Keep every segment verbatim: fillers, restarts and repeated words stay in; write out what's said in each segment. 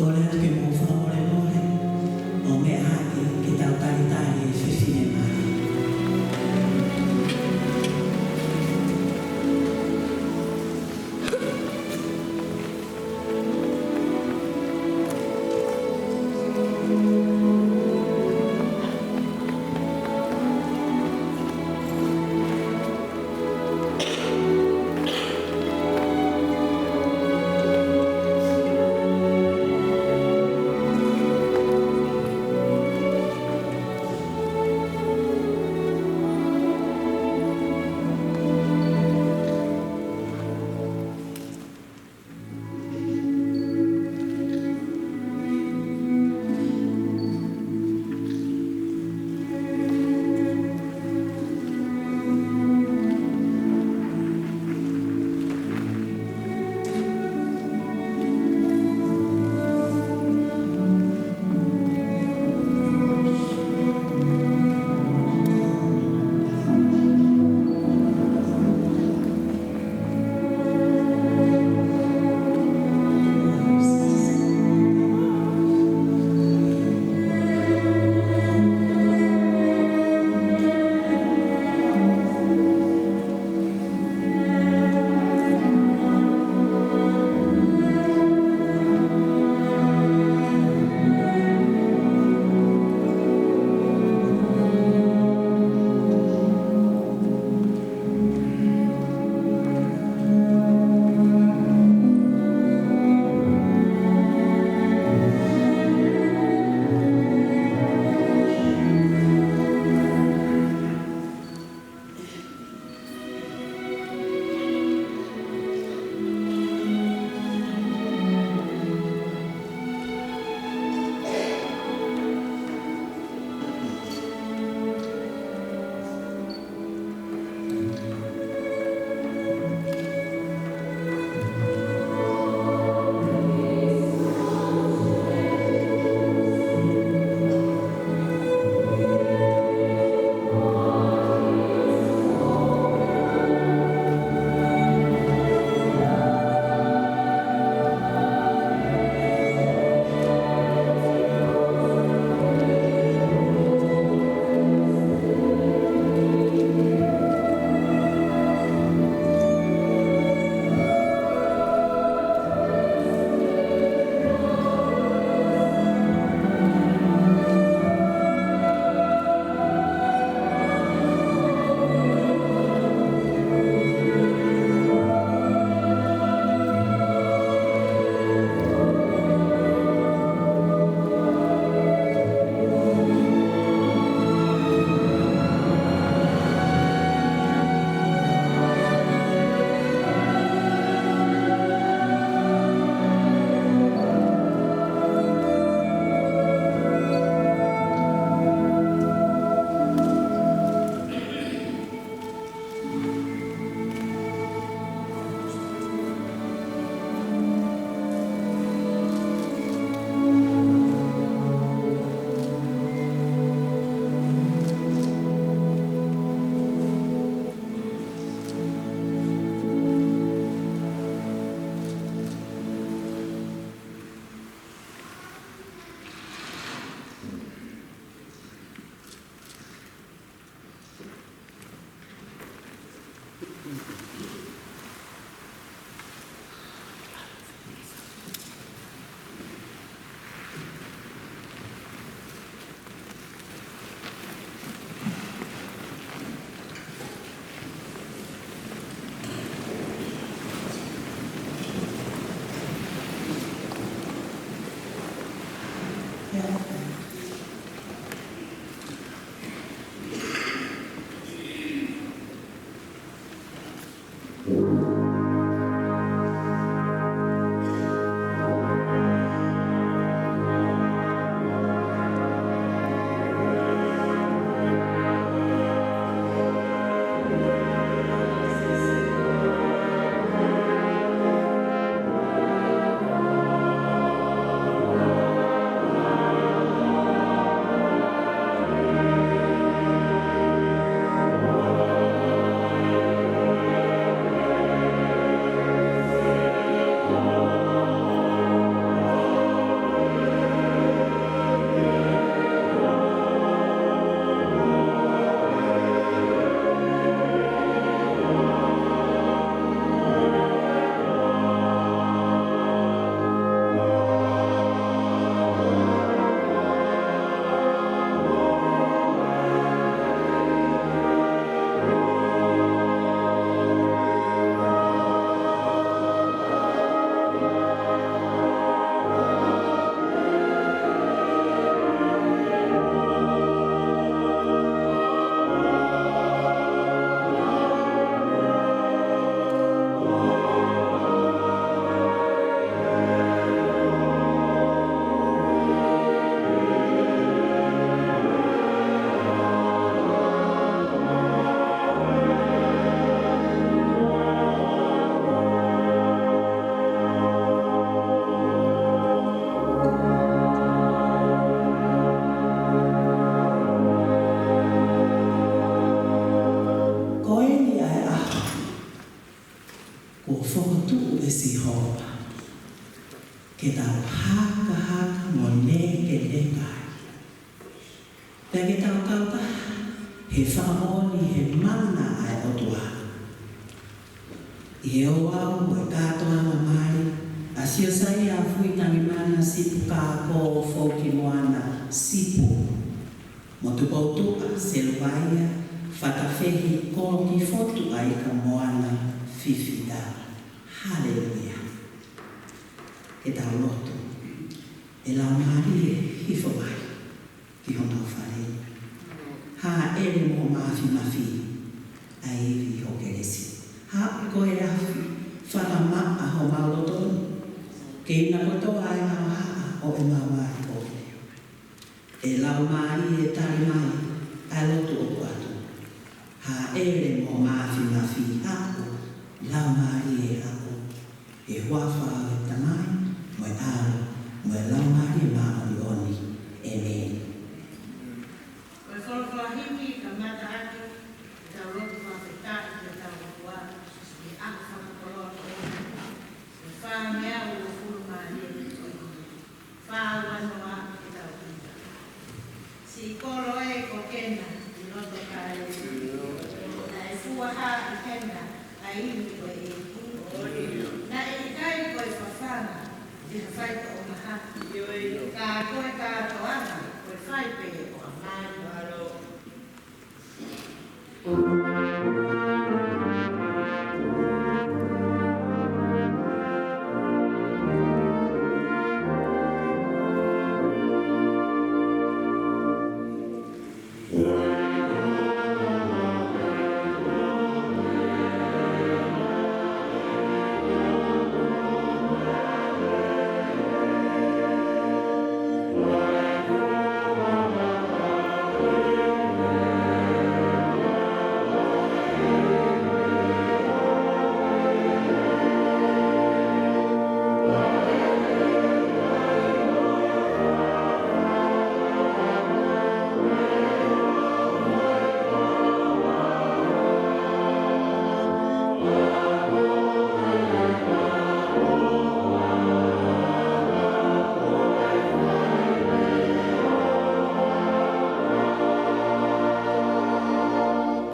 Kole atu ke mou fakamolemole ʻo meʻa hake ke tau talitali e fefine mali. Kuo fokotuʻu ʻe Sihova ke tau hakahaka mo nekeneka ai, pea ke tau kau taha he fakamoʻoni he mana ʻa e ʻOtua. ʻI he ouau ʻo e kātoanga mali ʻa Siosaia Fuitangimana Sipu Kākō Foukimoana Sipu, mo Tupoutuʻa Seluvaia Fatafehi Kolokifotu ʻAika Moana Fifita. Haleluia. Ke tau lotu. ʻE Laumālie, hifo mai ki homau fale. Hāʻele mo ho māfimafi ʻa e ivi ʻo ho kelesi. Haʻu ko e afi, fakamaʻa homau loto, ke ina kotoa ʻa e ngaahi haʻa ʻo ʻemau ngaahi ʻofa. ʻE Laumālie, tali mai ʻa e lotu ʻoku ʻatu. Hāʻele mo ho māfimafi, haʻu Laumālie, haʻu. ʻI he huafa ʻo e Tamai, mo e ʻAlo, mo e Laumālie Māʻoniʻoni. ʻĒmeni. Ko e folofola himi kamata ʻaki ʻetau lotu fakafetaʻi ki hotau ʻOtua, ʻi he ʻaho fakakoloa ko eni, ʻi he fāngeau uofulu mā nima ʻo e ʻaho. Fā ua noa ʻetau pita. Siʻi kolo ē ko Kena ʻi loto Kāleli, naʻe fua hā ʻi Kena ʻa e ivi ʻo e ʻEiki? Naʻe ʻikai ko e fafanga ʻi ha faitoʻo mahaki, ka ko e kātoanga ko e fai pē ʻo ha mali.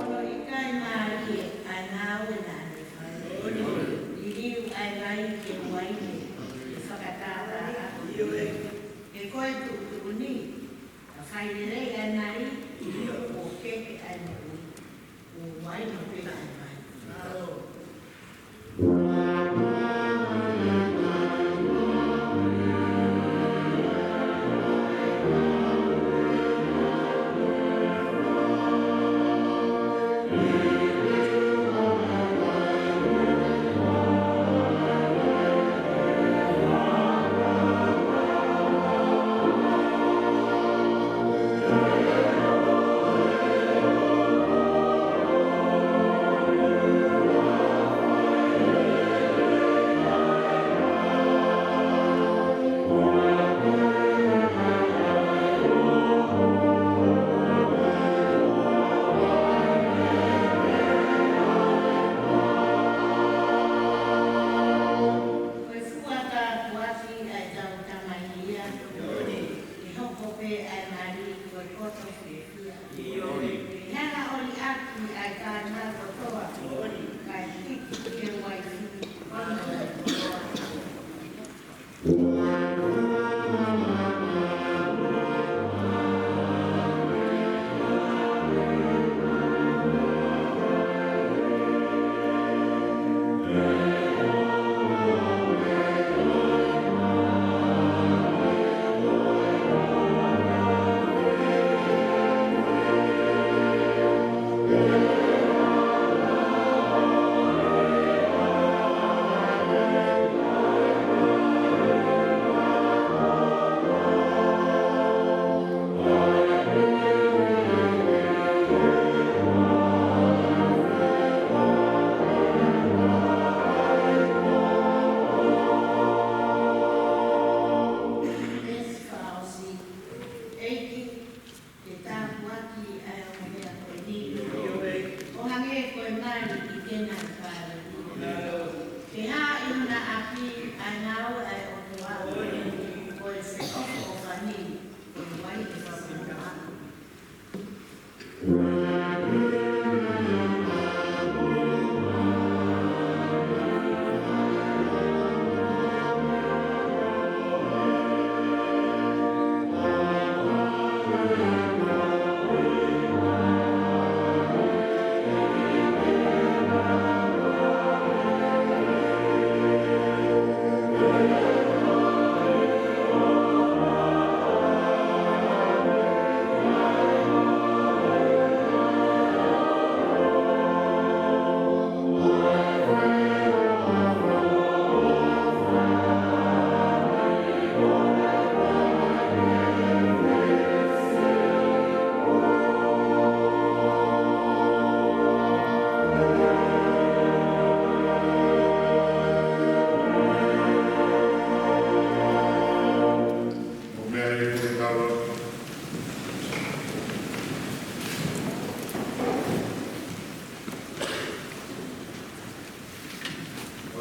Ko e ʻikai mālie ʻa e ngāue naʻa ne fai, liliu ʻa e vai ki he uaine, ʻi he fakatātā ʻaki. He ko e tuʻutuʻuni, ka fai lelei ʻa e mali, kuo kehe ʻa e moʻui, kuo uaine pē ʻa e vai.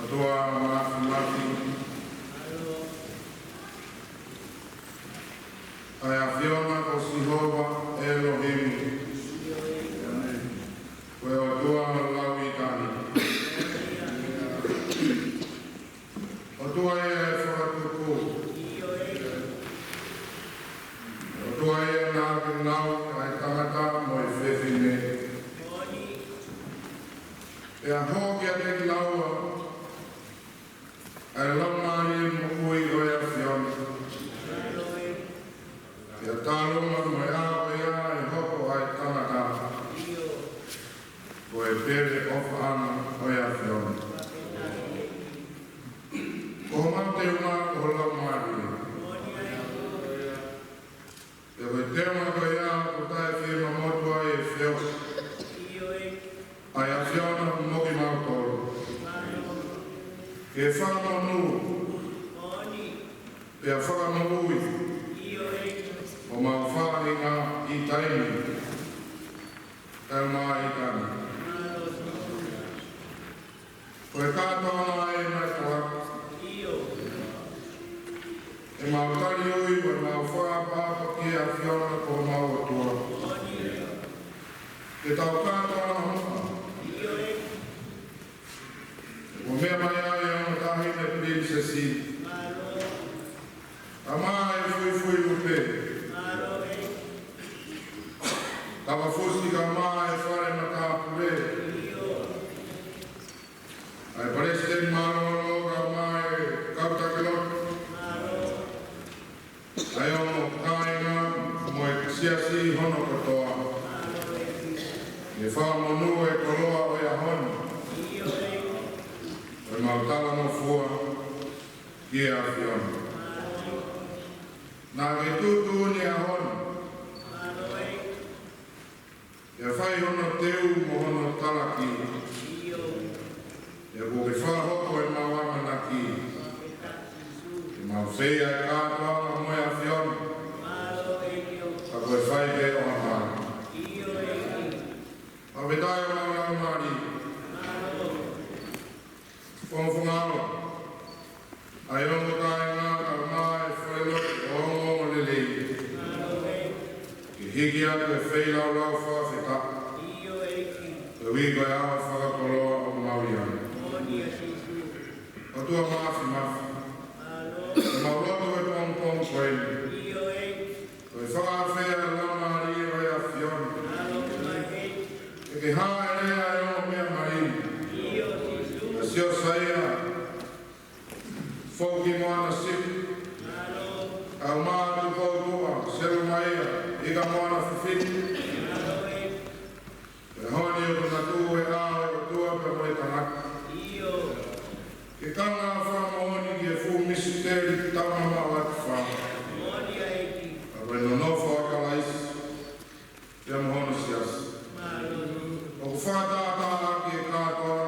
ʻOtua Māfimafi, ʻa e ʻAfiona ko Sihova ʻElohimi, ko e ʻOtua lauʻitāniti. ʻOtua ia ʻe fakatupu, ʻOtua ia naʻa ke ngaohi ʻa e tangata mo e fefine, pea hoko kiate kinaua ʻa e laumālie moʻui ʻo e ʻAfiona. Pea talu mo e ʻaho ko ia ʻe hoko ai e tangata ko e pele ʻofaʻanga ʻo e ʻAfiona. Ko homau teunga ko ho laumālie. Pea ko e teunga ko ia ʻoku taʻe fie mamotu ai e feohi ʻa e ʻAfiona mo kimautolu, ke fakamonū pea fakamoʻui homau faʻahinga ʻi taimi kae ʻumaʻā ʻi taimi. Ko e kātoanga ē naʻe toʻa, ʻemau tali ui mo ʻemau fakaʻapaʻapa ki he ʻAfiona ko homau ʻOtua, ke tau kātoanga muʻa. Kuo meʻa mai ai ʻa e ongo taʻahine pilinisesi, kae ʻumaʻā e fuifui lupe, kava fusi kae ʻumaʻā e fale matāpule, ʻa e palesiteni mālōlō kae ʻumaʻā e kau taki lotu, ʻa e ongo kāinga mo e siasi hono kotoa. Ke fakamonū e koloa ʻo e ʻaho ni, ʻo ʻemau talangofua ki he ʻAfiona. Naʻa ke tuʻutuʻuni e ʻaho ni, ke fai hono teu mo hono talaki. Pea kuo ke fakahoko ʻemau ʻamanaki, ke mau fai ʻa e kātoanga mo e ʻAfiona, ka ko e fai pē ʻo ha mali. Pea pehē ʻa e lau mali. Fongofonga ʻa e ongo kāinga kae ʻumaʻā e fale lotu ʻo e ongoongolelei, ke hiki atu e feilaulau fakafetaʻi, koeʻuhi ko e ʻaho fakakoloa ʻoku mau ʻi ai. ʻOtua Māfimafi, ʻoku mau lotu he pongipongi ko eni, ko e fakaafe ʻa e laumālie ʻo e ʻAfiona, ke ke hāʻele ʻa e ongo meʻa mali, ʻa Siosaia Foki Moana Sipi, kae ʻumaʻā Tupoutuʻa Selumaia ʻIkamoana Fifita, pea honi ʻoku na tuʻu he ʻao ʻo e ʻOtua pea mo e tangata, ke kaungā fakamoʻoni ki he fuʻu misiteli taumamaʻo ʻa e ʻofa, ka ko e nonofo ʻa Kalaisi pea mo hono siasi. ʻOku fakatātā ʻaki e kātoanga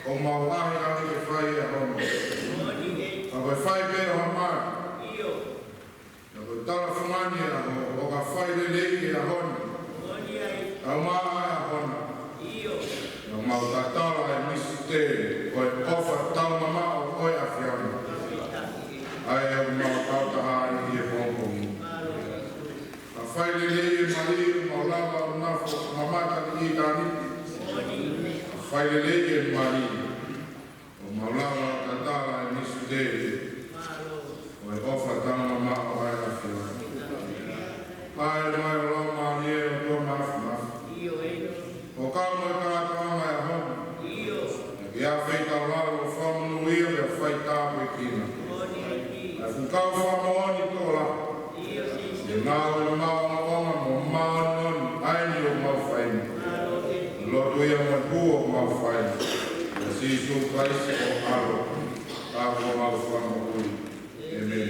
ʻoku mau ʻahiʻahi ke fai he ʻaho ni, ka ko e fai pē ʻo ha mali. Pea ko e tala fungani e ʻaho, ʻo ka fai lelei e ʻaho ni kae ʻumaʻā e ʻaho na, ʻoku mau tatala e misiteli ʻo e ʻofa taumamaʻo ʻo e ʻAfiona, ʻa ia ʻoku mau kautaha ai ʻi he pongipongi ni. Ka fai lelei e mali, ʻoku mau lava ʻo nofo mamata ki ʻitāniti. Ka fai lelei e mali, ʻoku mau lava ʻo tatala e misiteli ʻo e ʻofa taumamaʻo ʻa e ʻAfiona. Pea ʻomai ho Laumālie, ʻOtua Māfimafi, ʻo kau mo e kātoanga ʻo e ʻaho ni, ke ʻafeitaulalo, fakamonūʻia pea faitāpuekina ʻa e fuʻu kau fakamoʻoni tokolahi, ʻi he ngāue maʻongoʻonga mo māʻoniʻoni ʻa eni ʻoku mau fai ni. Lotu ia mo e hū ʻoku mau fai ni, ʻia Sīsū Kalaisi ko ho ʻAlo, ko homau Fakamoʻui. ʻĒmeni.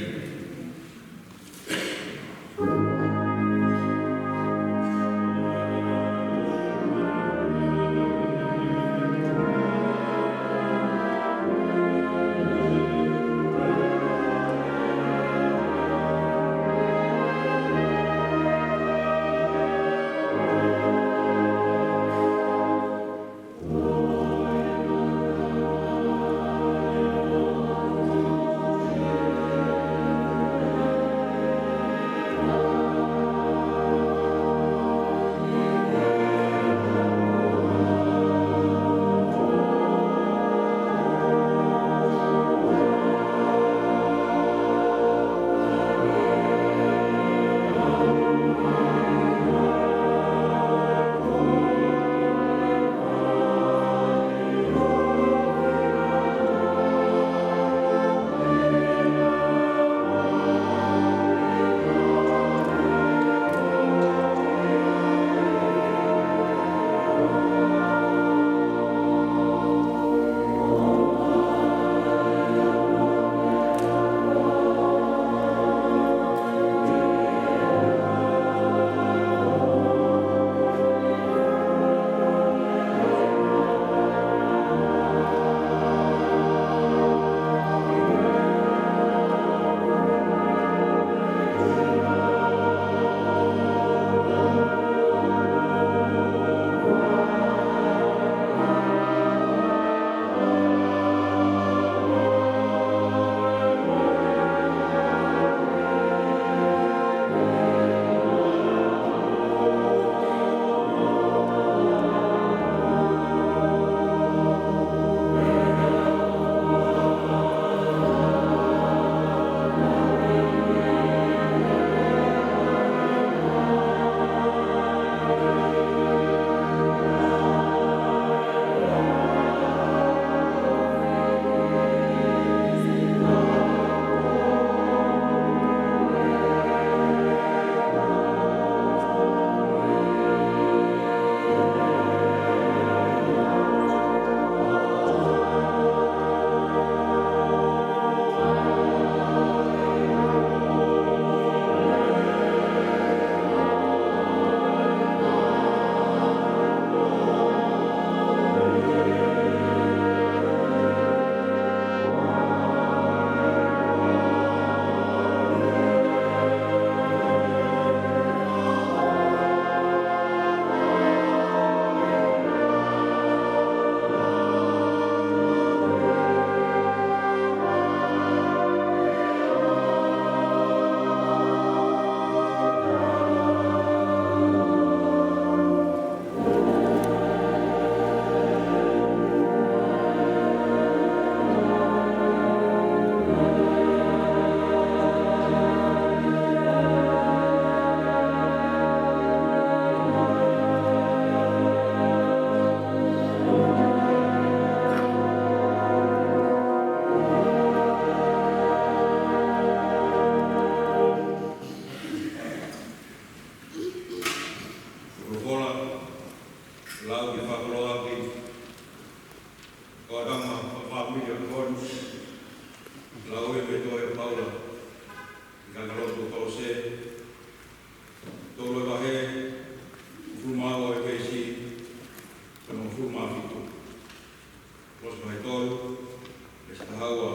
Ko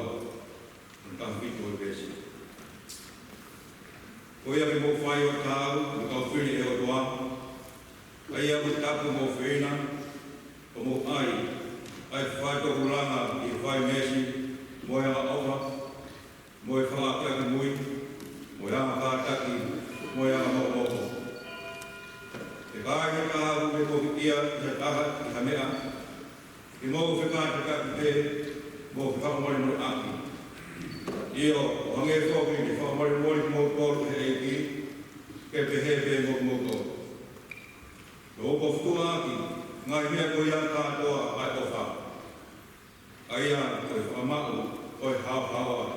e taha fitu ʻo e veesi. Ko ia ke mou fai ʻo taau, mo e kau fili ʻe he ʻOtua, ʻa ia ʻoku tapu mo feina, ʻo mou ʻai ʻa e fai tōkulanga ʻi he fai meesi, mo e angaʻofa, mo e fakaʻakiʻakimui, mo e anga kātaki, mo e anga mokomoko. He ka ai ha taha ʻoku fekauʻaki ʻi ha taha ʻi ha meʻa, ke mou fekātekaki pē mo fefakamolemoleʻaki. ʻIo, ʻo hangē foki ʻene fakamolemole kimoutolu ʻe he ʻEiki, ke pehē pē mo kimoutolu. Ko hoku fokotuʻuaki, ngaahi meʻa ko ia kātoa ʻa e ʻofa, ʻa ia ko e fakamaʻu ʻo e haohaoa.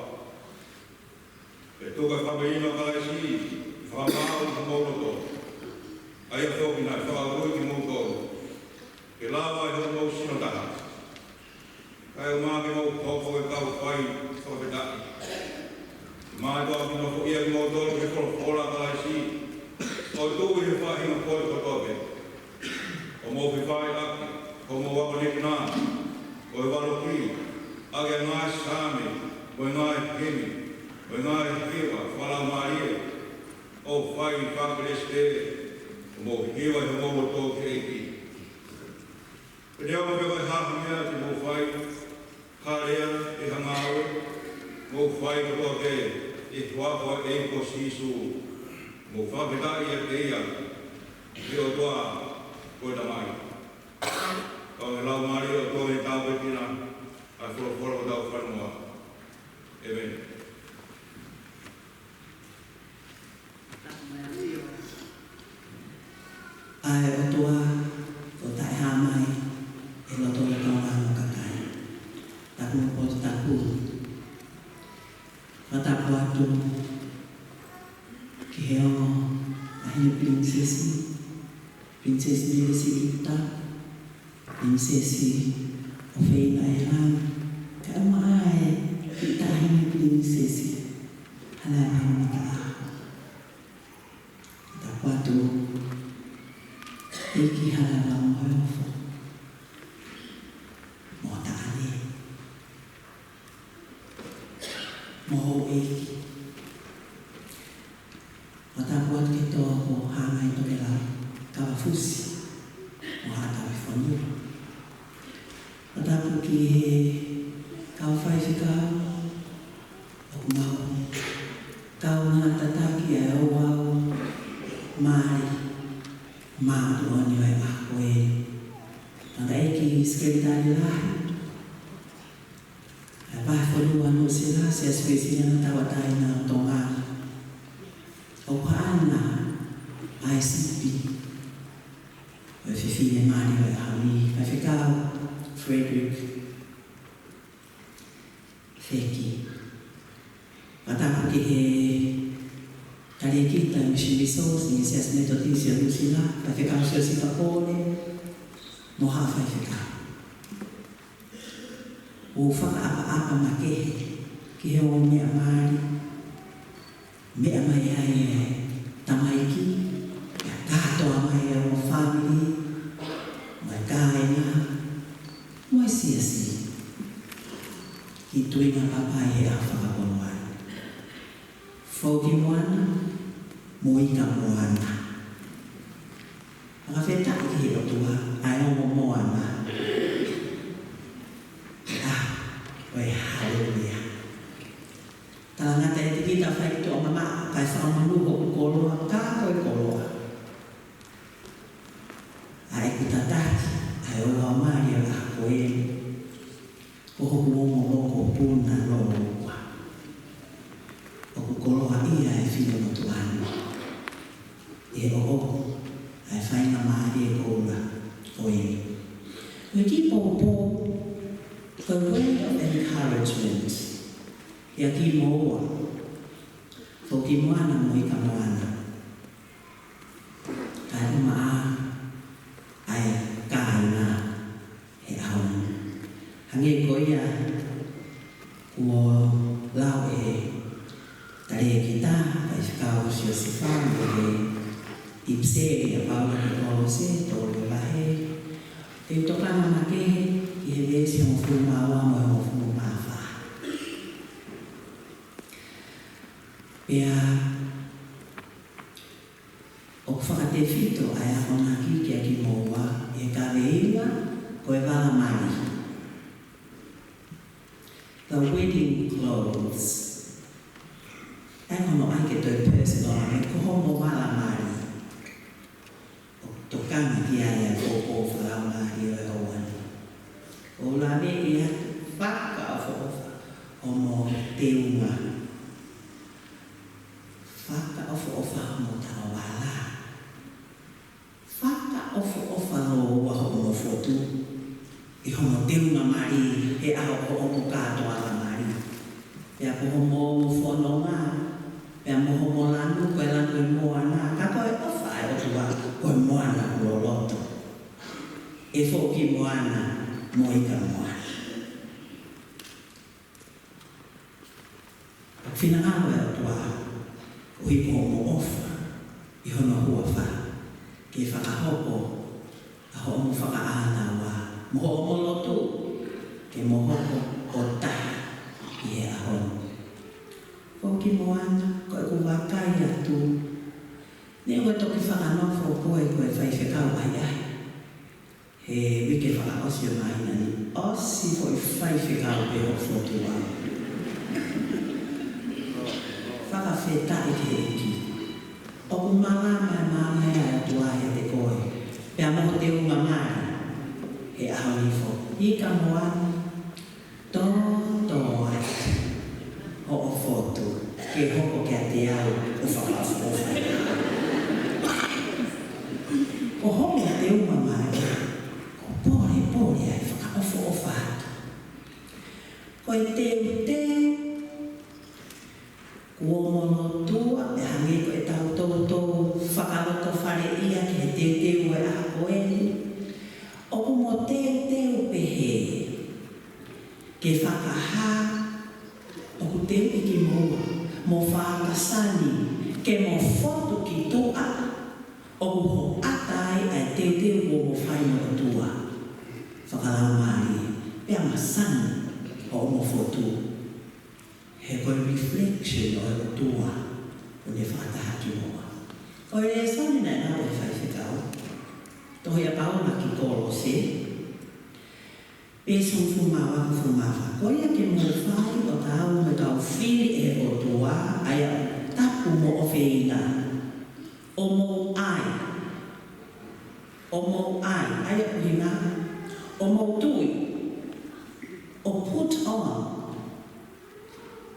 Pea tuku ʻa e fakamelino ʻa Kalaisi ke fakamaau ʻi homou loto, ʻa ia foki naʻe fakaului kimoutolu, ke lava ʻi hoʻomou sino taha, kae ʻumaʻā ke mou hoko ko e kau fai fakafetaʻi. Mātuʻaki nofoʻia kimoutolu ʻe he folofola ʻa Kalaisi, ʻo tuʻu ʻi he faʻahinga potu kotoa pē, ʻo mou fefaiʻaki, ʻo mou akonekina, ʻo e valoki, ʻaki ʻa e ngaahi saame, mo e ngaahi himi, mo e ngaahi hiva fakalaumālie, ʻo fai fakakelesi pē, ʻo mou hiva ʻi homou loto ki he ʻEiki. Pea neongo pe ko e hā ha meʻa te mou fai, ha lea, pe ha ngāue, mou fai kotoa pē ʻi he huafa ʻo e ʻEiki ko Sīsū, mou fakafetaʻi ʻiate ia ʻi he ʻOtua ko e Tamai. Ka ʻoku ʻi he Laumālie ʻo e ʻOtua ʻa e tāpuekina ʻa e folofola ʻo ʻetau fanongoa. ʻĒmeni. ʻA e ʻOtua, ʻoku taʻehāmai ʻi he loto ʻo e kau ngāue ʻa e kakai. Tapu mo e potu tapu. Fakatapu atu ki he ongo Taʻahine Pilinisesi, Pilinisesi Mele Siliuta, Pilinisesi ʻofeina ʻi langi, kae ʻumaʻā e kiʻi Taʻahine Pilinisesi, Halaevalu Mataʻaho. Tapu atu, ʻEiki Halaevalu Moheofo, mo e taʻahine, mo houʻeiki. Fakatapu atu ki he toko hanga ʻi tokelau, Kavafusi mo Haʻa Tavefonua. Fakatapu ki he kau faifekau, ʻoku mau kaungā tataki ʻa e ouau mali māʻoniʻoni ʻo e ʻaho ko eni. Tangataʻeiki Sekelitali Lahi, ʻa e Vahefonua Nuʻusila, Siasi Uēsiliana Tauʻatāina ʻo Tonga. ʻOku haʻana ʻa e sipi ʻo e fefine mali ʻo e ʻaho ni, Faifekau Frederick Feki. Fakatapu ki he talēkita Misi Miso, Siasi Metotisi ʻo Nuʻusila, Faifekau Siosifa Pole, mo haʻa faifekau. ʻOku fakaʻapaʻapa makehe ki he ongo meʻa mali, meʻa mai ai e tamaiki, pea kātoa mai e ongo fāmili, mo e kāinga, mo e siasi, ki Tuʻinga Papai he ʻaho fakakoloa ni. Foki Moana, mo Ika Moana. Fakafetaʻi ki he ʻOtua, ʻa e ongo Moana. ʻA, ʻoe, haleluia. Talangata e tikita fai ki tuʻa mamaʻo, kae fakamonū hoku koloa, ka ko e koloa. ʻA ʻeku tataki ʻa e ouau mali ʻo e ʻaho ko eni, ko hoku ongo mokopuna lōua. ʻOku koloaʻia e finemotuʻa ni ʻi he ʻoʻoku ʻa e faingamālie koula ko eni. Ko e kiʻi poupou, ko e word of encouragement kiate kimoua, Foki Moana mo Ika Moana, kae ʻumaʻā ʻa e kāinga he ʻaho ni. Hangē ko ia kuo lau ʻe he talēkita, Faifekau Siosifa, mei he ʻipiseli ʻa Paula ki Kolose, tolu vahe, te u tokanga makehe ki he veesi hongofulu mā ua mo e hongofulu mā fā. Pea ʻoku fakatefito ʻa e akonaki kia kimoua ʻi he kaveinga ko e vala mali. The wedding clothes. ʻE hono ʻai ke toe personal, ʻe ko homo vala mali. ʻOku tokanga ki ai ʻa e koko fakaʻaongaʻi ʻo e houa ni. ʻOku ou lave ia fakaʻofoʻofa homo teunga. Fakaʻofoʻofa homo taʻovala. Fakaʻofoʻofa lōua homo fotu. ʻI homo teunga mali, he ʻaho ko homo kātoanga mali. Pea ko homo fononga, pea mo homo lanu, ko e lanu ʻi moana, ka ko e ʻofa ʻa e ʻOtua, ko e moana kuo loloto. ʻE foki moana, mo ika moana. ʻOku finangalo ʻa e ʻOtua, ʻo hiko homo ʻofa, ʻi hono huafa, ke fakahoko ʻa hoʻomo fakaʻānaua, mo hoʻomo lotu, ke mo hoko ʻo taha ʻi he ʻaho ni. Foki moana, ko ʻeku vakai atu, neʻe ʻoua toki fakanofo koe ko e faifekau ʻahiʻahi. He uike fakaʻosi ʻo e māhina ni, ʻosi foʻi faifekau pē hoʻo fotu au. Fakafetaʻi ki he ʻEiki. ʻOku malama e maama ʻa e ʻOtua ʻiate koe. Pea mo ho teunga mali. He ʻaho ni foki. Ika moana. Tōtō atu hoʻo fotu ke hoko kiate au ʻo fakaʻofoʻofa. Ko homo teunga mali, ko e polepole ʻa e fakaʻofoʻofa atu. Ko e teuteu kuo mo lotua, ʻe hangē ko ʻetau toutou fakalotofaleʻia ki he teuteu ʻo e ʻaho ko eni. ʻOku mo teuteu pehē ke fakahā ʻoku teuʻi kimoua mo fākasani ke mo fotu ki tuʻa, ʻoku hoʻata ai ʻa e teuteu kuo mo fai mo e ʻOtua. Fakalaumālie, pea masani hoʻomo fotu. He ko e reflection ʻo e ʻOtua ʻoku ne fakataha kimoua. Ko e lēsoni naʻe lau ʻe he faifekau, tohi ʻa Paula ki Kolose, veesi hongofulu mā ua, hongofulu mā fā. Ko ia ke mou fai ʻo taau mo e kau fili ʻe he ʻOtua, ʻa ia ʻoku tapu mo ʻofeina. ʻO mou ʻai, ʻo mou ʻai, ʻa ia ʻoku ʻuhinga, ʻo mou tui, ʻo put on.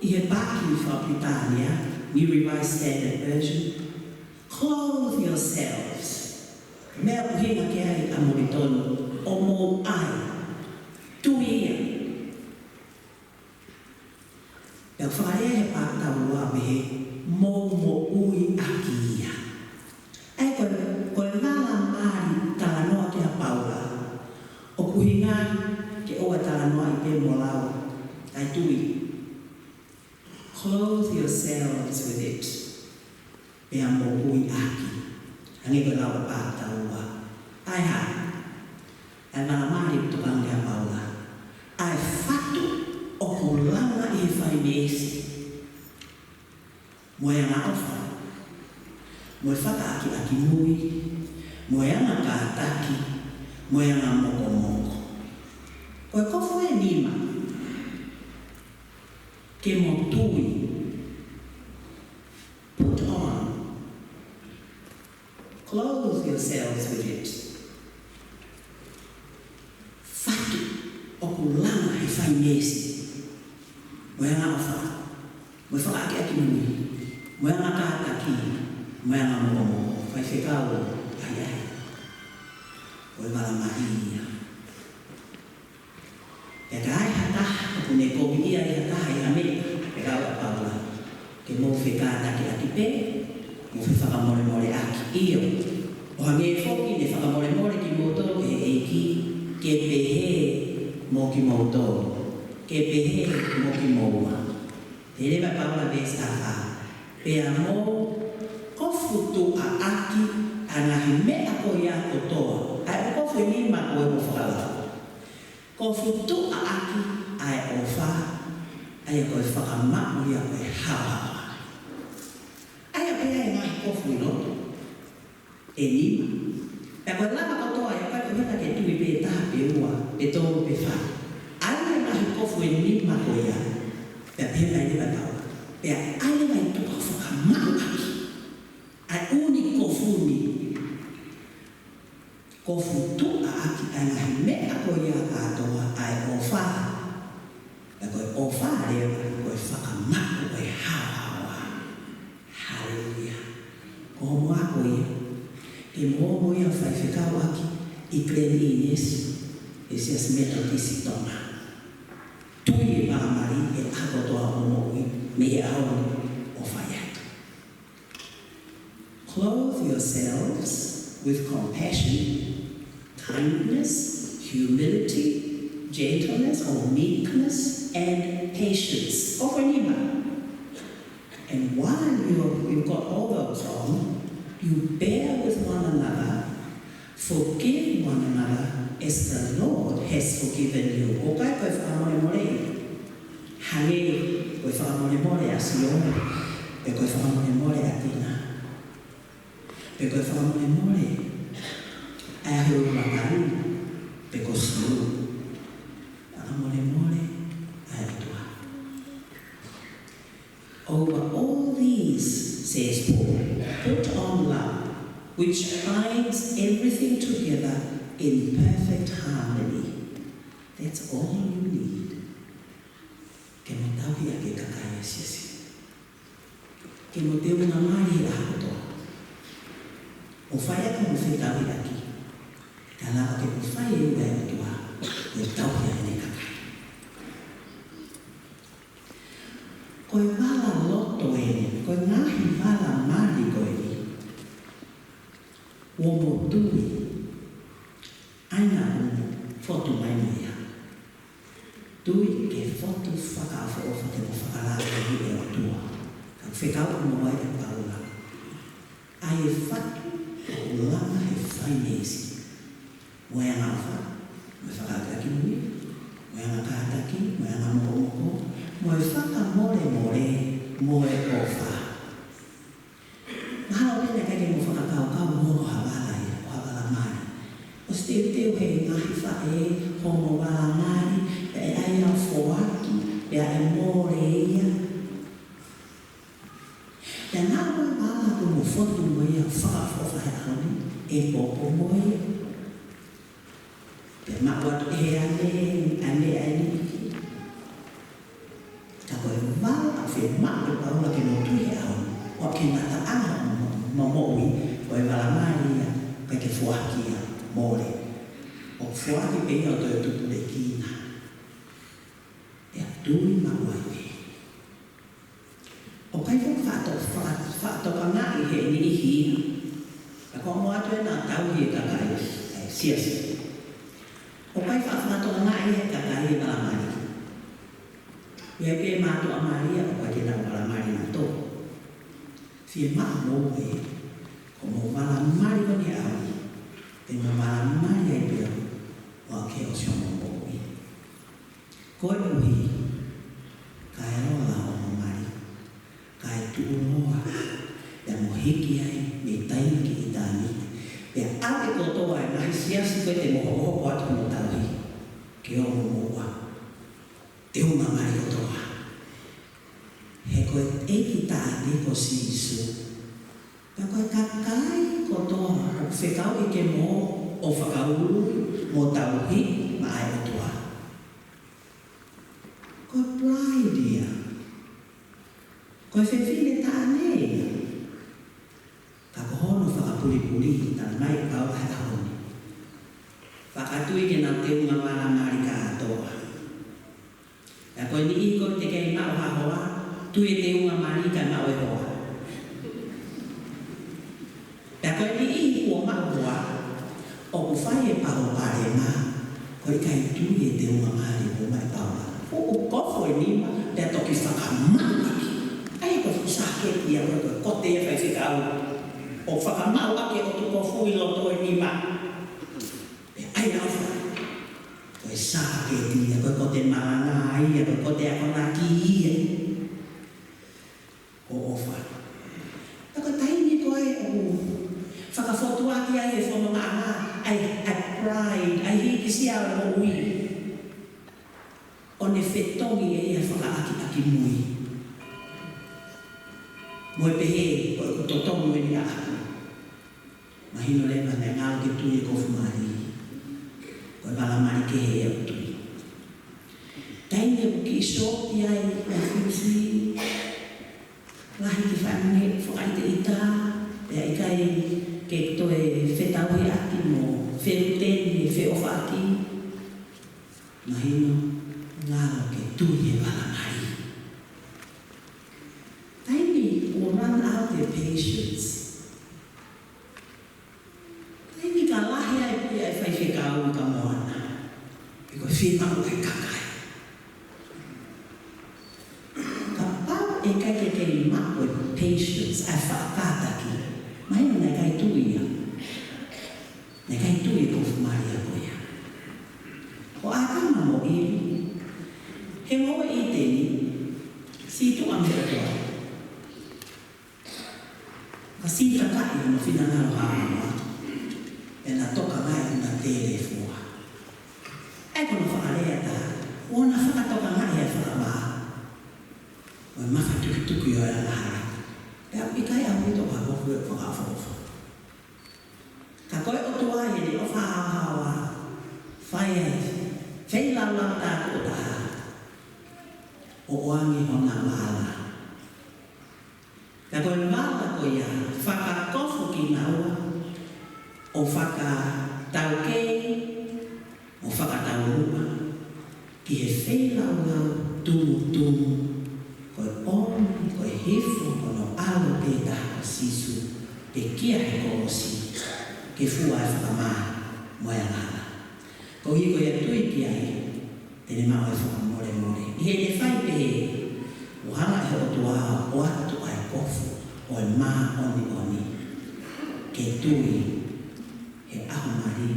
ʻI he paaki fakapilitānia, New Revised Standard Version, clothe yourselves. Meʻa ʻoku ʻuhinga ki ai ʻa Molitoni, ʻo mou ʻai, tui ia. Pea fakalea he paaki taulua pehē, mou moʻui ʻaki ia. ʻA ia ko e, ko e vala mali talanoa ki ai ʻa Paula. ʻOku ʻuhinga ke ʻoua talanoaʻi pē mo lau, kae tui. Clothe yourselves with it. Pea moʻui ʻaki. Hangē ko e lau ʻa e paaki taulua. ʻA e hā? ʻA e vala mali ʻoku tokanga ki ai ʻa Paula. ʻA e fatu ʻoku langa ʻi he fai meesi. Mo e angaʻofa, mo e fakaʻakiʻakinui, mo e anga kātaki, mo e anga mokomoko. Ko e kofu ʻe nima, ke mo tui. Put on. Clothe yourselves with it. Fatu ʻoku langa he fai meesi. Mo e angaʻofa, mo e fakaʻakiʻakinui, mo e anga kātaki, mo e anga mokomoko. Faifekau ʻahiʻahi. Ko e vala mali ia. Pea ka ai ha taha ʻoku ne koviʻia ʻi ha taha ʻi ha meʻa, pea lau ʻa Paula, ke mou fekātakiʻaki pē, mou fefakamolemoleʻaki. ʻIo, ʻo hangē foki ne fakamolemole kimoutolu ʻe he ʻEiki, ke pehē mo kimoutolu, ke pehē mo kimoua. Tala mai ʻe Paula veesi taha fā, pea mou kofutuʻaʻaki ʻa e ngaahi meʻa ko ia kotoa. ʻA ia ko e kofu ʻe nima ko ē ʻoku ou fakalau. Kofutuʻaʻaki ʻa e ʻofa, ʻa ia ko e fakamaʻu ia ko e haohaoa. ʻi loto, ʻe nima. Pea ko e lava kotoa ia, ʻikai ko e heka ke tui pē taha pe ua, pe tolu pe fā. ʻAi e ngaahi kofu ʻe nima ko ia. Pea pehē mai leva ʻe Paula, pea ʻai e ngaahi tuʻa fakamaʻu ʻaki ʻa e ʻū kofu ni. Kofu tuʻa ʻaki ʻa e ngaahi meʻa ko ia kātoa, ʻa e ʻofa. Pea ko e ʻofa leva, ko e fakamaʻu ʻo e haohaoa. Haleluia. Ko hoʻomo ako ia. Ke mo ō mo ia ʻo faifekau ʻaki ʻi Glen Innes, ʻi he Siasi Metotisi Tonga. Tui e vala mali he ʻaho kotoa hoʻo moʻui, mei he ʻaho ni ʻo fai atu. Clothe yourselves with compassion, kindness, humility, gentleness or meekness, and patience. Kofu ʻe nima. And while you, you've got all those on, you bear with one another, forgive one another as the Lord has forgiven you. ʻOku ʻikai ko e fakamolemole ia hangē ko e fakamolemole ʻa Sione, pe ko e fakamolemole ʻa Tina, pe ko e fakamolemole ʻa e ʻaho ua makai, pe ko Siu. Fakamolemole ʻa e ʻOtua. Over all these, says Paul, put on love, which binds everything together in perfect harmony. That's all you need. Ke mo tauhi ʻaki e kakai ʻa e siasi. Ke mo teunga mali he ʻaho kotoa. ʻO fai ʻaki hoʻomo fetauhiʻaki. Ka lava ke mo fai e ʻuhinga ʻa e ʻOtua, ʻo tauhi ʻa ʻene kakai. Ko e vala loto eni, ko e ngaahi vala mali ko eni. ʻOku mo tui, ʻa ia naʻa mo fotu mai mo ia. Tui ke fotu fakaʻofoʻofa ke mo fakalāngilangiʻi e ʻOtua. Ka fekau mo ai ʻe Paula. ʻA e fatu ʻoku langa he faineisi. Mo e angaʻofa, mo e fakaʻakiʻakimui, mo e anga kātaki, mo e anga mokomoko, mo e fakamolemole, mo e ʻofa. Mahalo pē naʻe ʻikai ke mo fakakaukau mo ha vala ia, ʻo ha vala mali. ʻOsi teuteu he ngaahi faʻē, hoʻomo vala mali, pea ʻe ʻai ʻo foaki, pea ʻe mole ia. Pea naʻa mo e vala ʻoku mo fotu mo ia fakaʻofoʻofa he ʻaho ni, ʻe popo mo ia. Pea maʻu atu ʻe he ane, ane, ane. Ka ko e vala ʻoku fiemaʻu ʻe Paula ke mo tui he ʻaho ni, ʻoku ke ngata ʻa mo, mo moʻui, ko e vala mali ia, ʻikai ke foaki ia, mole. ʻOku foaki pē ia ʻo toe tupulekina. Pea tui maʻu ai pē. ʻOku ʻikai ko e faʻa to-, faʻa, faʻa tokangaʻi he niʻihi ia. Ka ko hoʻomo atu ʻena tauhi e kakai, ʻa e siasi. ʻOku ʻikai faʻa, faʻa tokangaʻi he kakai e vala mali. ʻI ai pē mātuʻa mali ia, ʻoku ʻikai ke nau vala mali nautolu. Fiemaʻu mo e, ko hoʻomo vala mali ko eni ʻaʻau. Te mo vala mali ai pē au, ʻo aʻu ki he ʻosi hoʻomo moʻui. Koeʻuhi, kae ola hoʻomo mali, kae tuʻuloa, pea mo hiki ai mei taimi ki ʻitāniti. Pea ʻave kotoa e ngaahi siasi ko ē te mo hokohoko atu mo tauhi, ke ō mo moʻua. Teunga mali kotoa. He ko e ʻEiki taʻane ko Sīsū. Pea ko e kakai kotoa ʻoku fekauʻi ke mo ō ʻo fakaului mo tauhi maʻa e ʻOtua. Ko e pride ia. Ko e fefine taʻane ia. Ka ko hono fakapulipuli, talamai ʻe Paula he ʻaho ni. Fakatui ke nau teunga vala mali kātoa. Pea ko e niʻihi ko ē teʻeki ai maʻu ha hoa, tui e teunga mali kae maʻu e hoa. Pea ko e niʻihi kuo maʻu hoa, ʻoku fai e palopalema, ko e ʻikai tui e teunga mali kuo maʻu ʻe Paula. Fuʻu kofu ʻe nima, pea toki fakamaʻu ʻaki. ʻA ia ko e fuʻu sāketi ia ko e, ko e kote ia faifekau. ʻO fakamaʻu ʻaki e ʻotu kofu ʻi loto ʻe nima. Pea ʻai ʻa ʻofa. Ko e sāketi ia, ko e kote malanga ia, ko e kote akonaki ia. Ko ʻofa. Pea ko e taimi ko ē ʻo tongi ʻe ia fakaʻakiʻakimui. Mo e pehē, ko ʻeku totongi eni ʻaʻaku. Mahino leva naʻe ngalo ke tui e kofu mali. Ko e vala mali kehe ia ʻoku tui. Taimi ʻoku kiʻi sōti ai ʻa e fiusi, lahi ke fai ange fakaʻiteʻita, pea ʻikai ke toe fetauhiʻaki mo feluteni e feʻofaʻaki. Mahino, ngalo ke tui e vala mali. Taimi ʻoku run out e patience. Taimi ka lahi ai pē ʻa e faifekau ʻi ka moana. He ko e fiemaʻu ʻa e kakai. Kapau ʻe ʻikai ke ke maʻu e patience, ʻa e faʻa kātaki, mahino naʻe ʻikai tui ia. Naʻe ʻikai tui e kofu mali ko ia. Ko ʻĀtama mo ʻIvi, he ngoue ʻi ʻĪteni, sītuʻa mei he ʻOtua. Ka sītakaʻi hono finangalo haohaoa, pea na tokangaʻi hono telefua. ʻA ia ko hono fakalea ʻe taha, ʻoku na fakatokangaʻi e fakavā, mo e mafatukituki ʻo e angahala. Pea ʻoku ʻikai ʻaupito ha kofu ʻe fakaʻofoʻofa. Ka ko e ʻOtua ʻi heʻene ʻofa haohaoa, fai ai e feilaulau tātuʻo taha, ʻo ʻoange hona vala. Ka ko e vala ko ia, fakakofu kinaua, ʻo fakataukei, ʻo fakataumuʻa ki he feilaulau tumutumu, ko e ʻomi, ko e hifo hono ʻAlo pē taha ko Sīsū, pekia he kolosi, ke fua e fakamā mo e angahala. Koeʻuhi ko ia tui ki ai, te ne maʻu e fakamolemole. ʻI heʻene fai pehē, ʻoku hanga ʻe he ʻOtua ʻo ʻoatu ʻa e kofu ʻo e māʻoniʻoni, ke tui he ʻaho mali,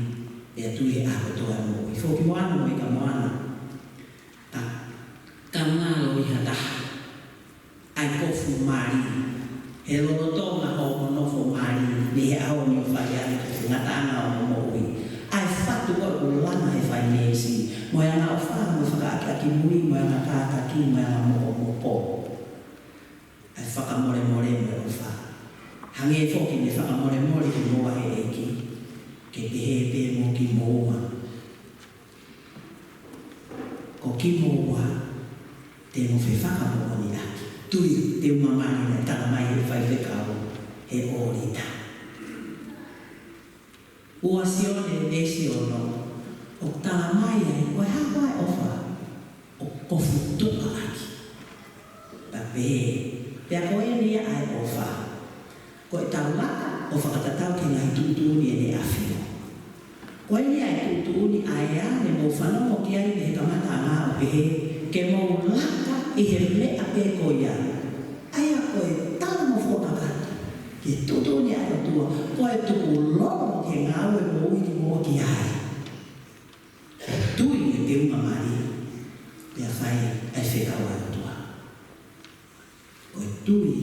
pea tui he ʻaho kotoa ʻo e moʻui. Foki moana mo ʻIka moana, ka, ka ngalo ʻi ha taha ʻa e kofu mali, he lolotonga hoʻomo nofo mali, mei he ʻaho ni ʻo fai atu ki he ngataʻanga ʻo hoʻomo moʻui. ʻA e fatu ko ē ʻoku langa he faineisi, mo e angaʻofa, mo e fakaʻakiʻakimui, mo e anga kātaki, mo e anga mokomoko. ʻA e fakamolemole mo e ʻofa. Hangē foki ne fakamolemole kimoua he ʻEiki, ke pehē pē mo kimoua. Ko kimoua te mo fefakamoʻoniʻaki. Tui te u mamani, naʻe tala mai he faifekau he ʻōlita. Ua Sione veesi ono, ʻoku tala mai ai, ko e hā ʻa e ʻofa? ʻOku kofu tuʻa ʻaki. Pea pehē, pea ko eni ia ʻa e ʻofa. Ko ʻetau laka ʻo fakatatau ki he ngaahi tuʻutuʻuni ʻene ʻAfio. Ko eni ʻa e tuʻutuʻuni ʻa ē ne mou fanongo ki ai mei he kamataʻanga ʻo pehē, ke mou laka ʻi he meʻa pē ko ia. ʻA ia ko e talangofua kakato ki he tuʻutuʻuni ʻa e ʻOtua, ko e tukulolo ki he ngāue ʻoku ui kimoua ki ai. Tui he teunga mali, pea fai ʻa e fekau ʻa e ʻOtua. Ko e tui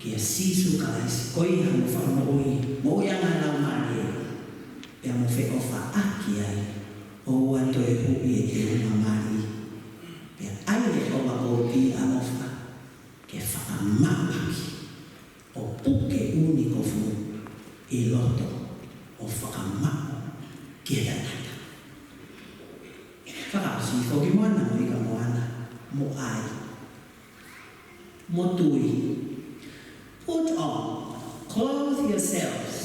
kia Sīsū Kalaisi, ko ia hono Fakamoʻui, moʻui ʻa e laumālie, pea mo feʻofaʻaki ai, ʻoua toe huʻi e teunga mali, pea ʻai e ʻofa ko ē ʻa e ʻofa, ke fakamaʻu ʻaki, ʻo puke ʻū kofu ʻi loto, ʻo fakamaʻu ki he tangata. Fakaʻosi, foki moana mo ʻIka moana, mo ʻai. Mo tui. Put on, clothe yourselves.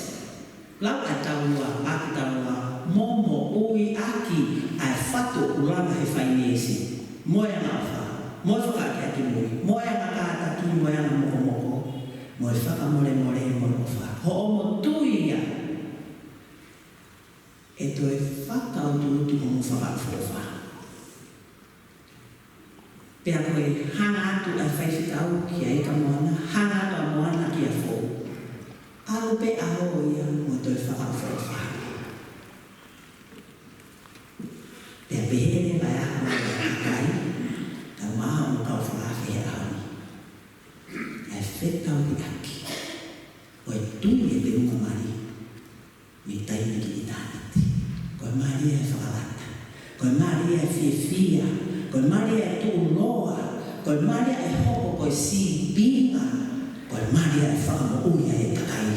Lau ʻa e taulua, ʻaki taulua, mo moʻui ʻaki ʻa e fatu ʻoku langa he faineisi, mo e angaʻofa, mo e fakaʻakiʻakimui, mo e anga kātaki, mo e anga mokomoko, mo e fakamolemole, mo e ʻofa. Hoʻomo tui ia ʻe toe fakautuutu hoʻomo fakaʻofoʻofa. Pea ko e hanga atu ʻa e faifekau kia ʻIka moana, hanga atu ʻa moana kia Fou. ʻAlu pē ʻaho ia mo toe fakaʻofoʻofa. Pea pehē leva ʻa e ʻaho ʻa e kakai, tau maha mo kau fakaafe he ʻaho ni. ʻA e fetauhiʻaki ʻo e tui he teunga mali. Mei taimi ki ʻitāniti. Ko e mali ʻa e fakalata. Ko e mali ʻa e fiefia. Ko e mali ʻa e tuʻuloa, ko e mali ʻa e hoko ko e sīpinga, ko e mali ʻa e fakamoʻui ʻa e kakai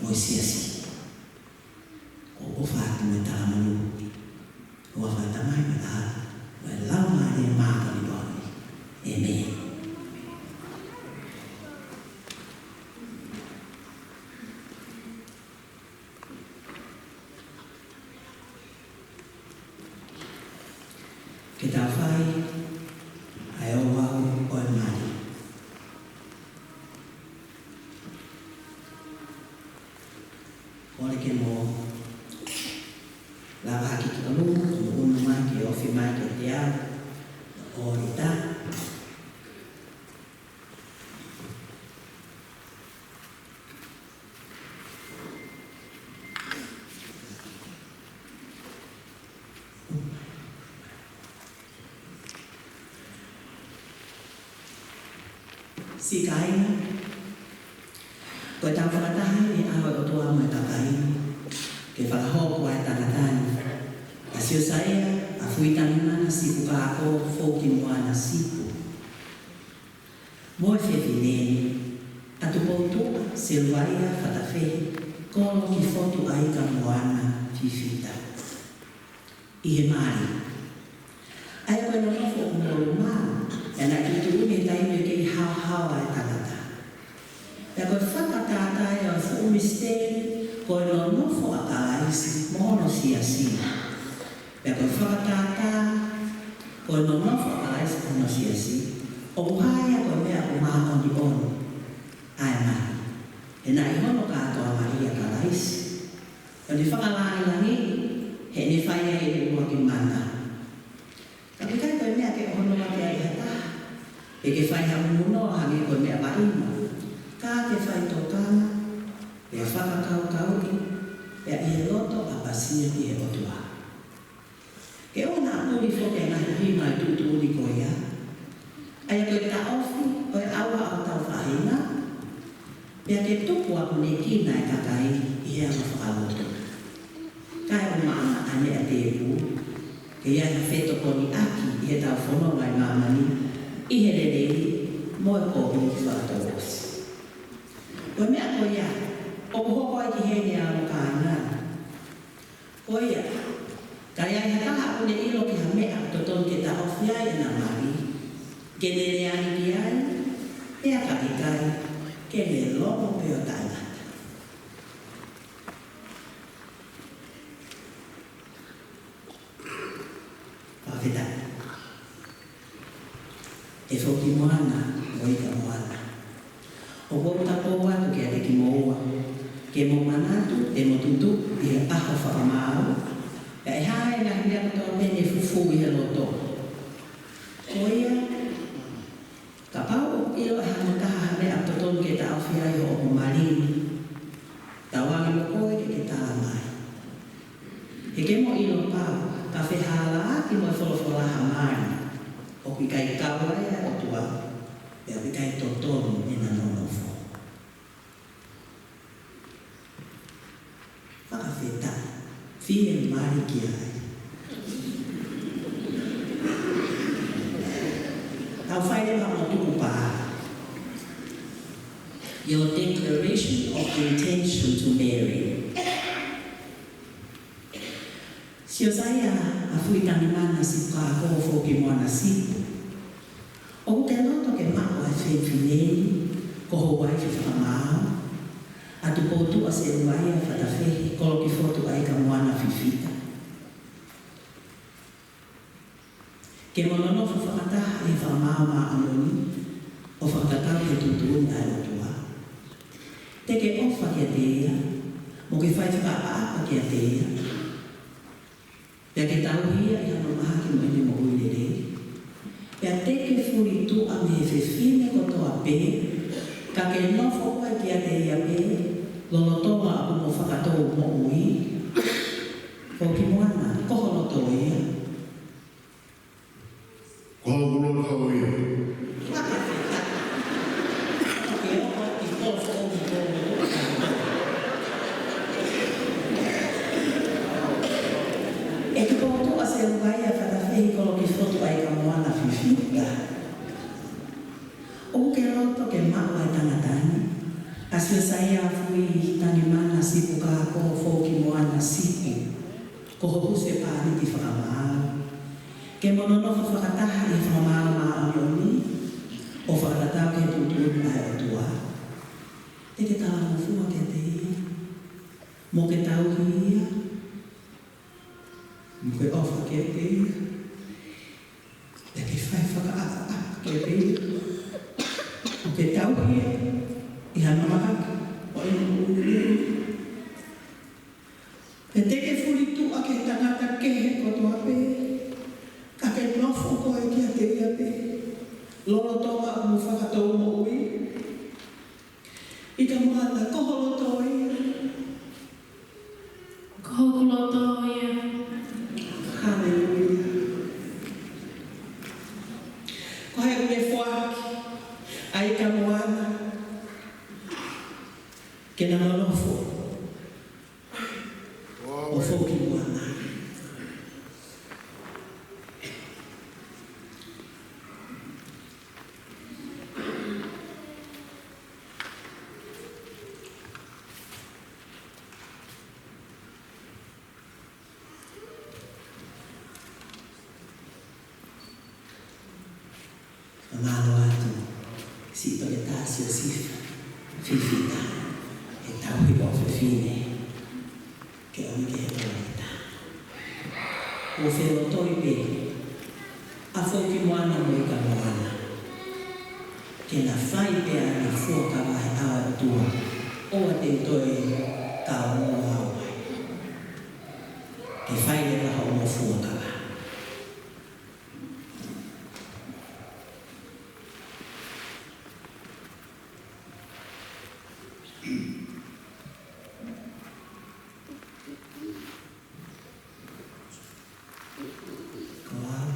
mo e siasi. Ko e ʻofa atu mo e talamonū. ʻOfa ʻa e Tamai, mo e ʻAlo, mo e Laumālie Māʻoniʻoni. ʻĒmeni. Ke tau fai ʻa e ouau ʻo e mali. Kole ke mou lava hake ki ʻolunga, ʻunuʻunu mai ke ofi mai kiate au ʻa e ʻōlita. Siʻi kāinga, ko ʻetau fakataha ʻi he ʻao ʻo e ʻOtua mo e kakai, ke fakahoko ʻa e tangata ni, ʻa Siosaia ʻAfuitangimana Sipukako Foukimoana Sipu. Mo e fefine ni, ʻa Tupoutuʻa Seluaia Fatafehi Kolokifotuʻaikamoana Fifita. ʻI he mali. ʻA ia ko e nonofo ʻoku molumalu, ʻa ia naʻe tuʻutuʻuni he taimi ʻoku kei haohaoa ʻa e tangata. Pea ko e fakatātā ia ʻo e fuʻu misiteli, ko e nonofo ʻa Kalaisi mo hono siasi. Pea ko e fakatātā, ko e nonofo ʻa Kalaisi mo hono siasi, ʻoku hā ia ko e meʻa ʻoku māʻoniʻoni, ʻa e mali. He naʻe ʻi hono kātoa mali ʻa Kalaisi. ʻO ne fakalāngilangiʻi, heʻene fai ai ʻene ʻuluaki mana. Ka ʻoku ʻikai ko e meʻa ke ʻohonoa ki ai ha taha, pe ke fai ha mumuno hangē ko e meʻa vaʻinga. Ka ke faitokanga, pea fakakaukauʻi, pea ʻi he loto ʻapasia ki he ʻOtua. Ke ʻoua naʻa puli foki ʻa e ngaahi ʻuhinga ʻo e tuʻutuʻuni ko ia. ʻA ia ko e taʻofi ʻo e ʻauha ʻo hotau faʻahinga, pea ke tuku ʻaponekina ʻa e kakai ʻi he anga fakalotu. Kae ʻumaʻā ʻa e meʻa tēpū, ke ʻi ai ha fetokoniʻaki ʻi heʻetau fononga ʻi māmani, ʻi he lelei mo e kovi fakatouʻosi. Ko e meʻa ko ia, ʻoku hoko ai ki heni ʻa e ʻOtua. Ko ia, ka ʻi ai ha taha ʻoku ne ʻilo ki ha meʻa ʻoku totonu ke taʻofi ai ʻena mali, ke ne lea ange ki ai, pea ka ʻikai, ke ne longo pē ʻo taʻengata. Fakafetaʻi. ʻE Foukimoana mo Ikamoana. ʻOku ou tapou atu kiate kimoua, ke mou manatu, te mou tutuʻu ʻi he ʻaho fakamaau, pea ʻe hā ʻa e ngaahi meʻa kotoa pē ne fufū ʻi he loto. Ko ia, kapau ʻoku ʻilo ʻe ha taha ha meʻa ʻoku totonu ke taʻofi ai hoʻomo mali, tauange mo koe ke ke tala mai. He ke mo ʻilo pau, ka fehalaaki mo e folofola ha mali, ʻoku ʻikai kau ai ʻa e ʻOtua, pea ʻoku ʻikai totonu ʻena nonofo. Fakafetaʻi, fie mali ki ai. Tau fai leva mo tukupā. Your declaration of intention to marry. Siosaia ʻAfuitangimana Sipukako Foukimoana Sipu. ʻOku ke loto ke maʻu ʻa e fefine ni ko ho uaifi fakamaau, ʻa Tupoutuʻa Seluaia Fatafehi Kolokifotuʻaikamoana Fifita. Ke mo nonofo fakataha ʻi he fakamaau māʻoniʻoni, ʻo fakatatau ki he tuʻutuʻuni ʻa e ʻOtua. Te ke ʻofa kiate ia, mo ke fai fakaʻapaʻapa kiate ia. Pea ke tauhi ia ʻi hano mahaki mo ʻene moʻui lelei. Pea te ke fulituʻa mei he fefine kotoa pē, ka ke nofo koe kiate ia pē, lolotonga ʻoku mo fakatou moʻui. Foukimoana, ko ho loto ia. Ko hoku loto ia. ʻE Tupoutuʻa Seluaia Fatafehi ʻi Kolokifotu ʻa Ika Moana Fifita. ʻOku ke loto ke maʻu ʻa e tangata ni, ʻa Siosaia Fuitangimana Sipuka ko Foukimoana Sipu, ko ho husepāniti fakamaau, ke mo nonofo fakataha ʻi he fakamaau māʻoniʻoni ʻo fakatatau ki he tuʻutuʻuni ʻa e ʻOtua? Te ke talangofua kiate ia, mo ke tauhi ia, mo ke ʻofa kiate ia, mo ke fai fakaʻapaʻapa kiate ia, mo ke tauhi ia ʻi he mahaki ʻo e moʻui. Pea te ke fulituʻa ki he tangata kehe kotoa pē, ka ke nofo koe kiate ia pē lolotonga hoʻomo fakatou moʻui. Ika Moana, ko ho loto ia. Ko hoku loto ia. Haleluia. Ko hai ʻoku ne foaki ʻa Ika Moana ke na nonofo ʻo Foukimoana? Fakamālō atu, Siʻi Toketā Siosifa Fifita, he tauhi ʻofefine ke ʻomi ki he palōfita. ʻOku felotoi pē ʻa Foukimoana mo Ika Moana ke na fai pē ʻa ʻena fuakava he ʻao ʻo e ʻOtua, ʻoua te u toe kaungā au ai. Ke fai leva hoʻomo fuakava. Ko au.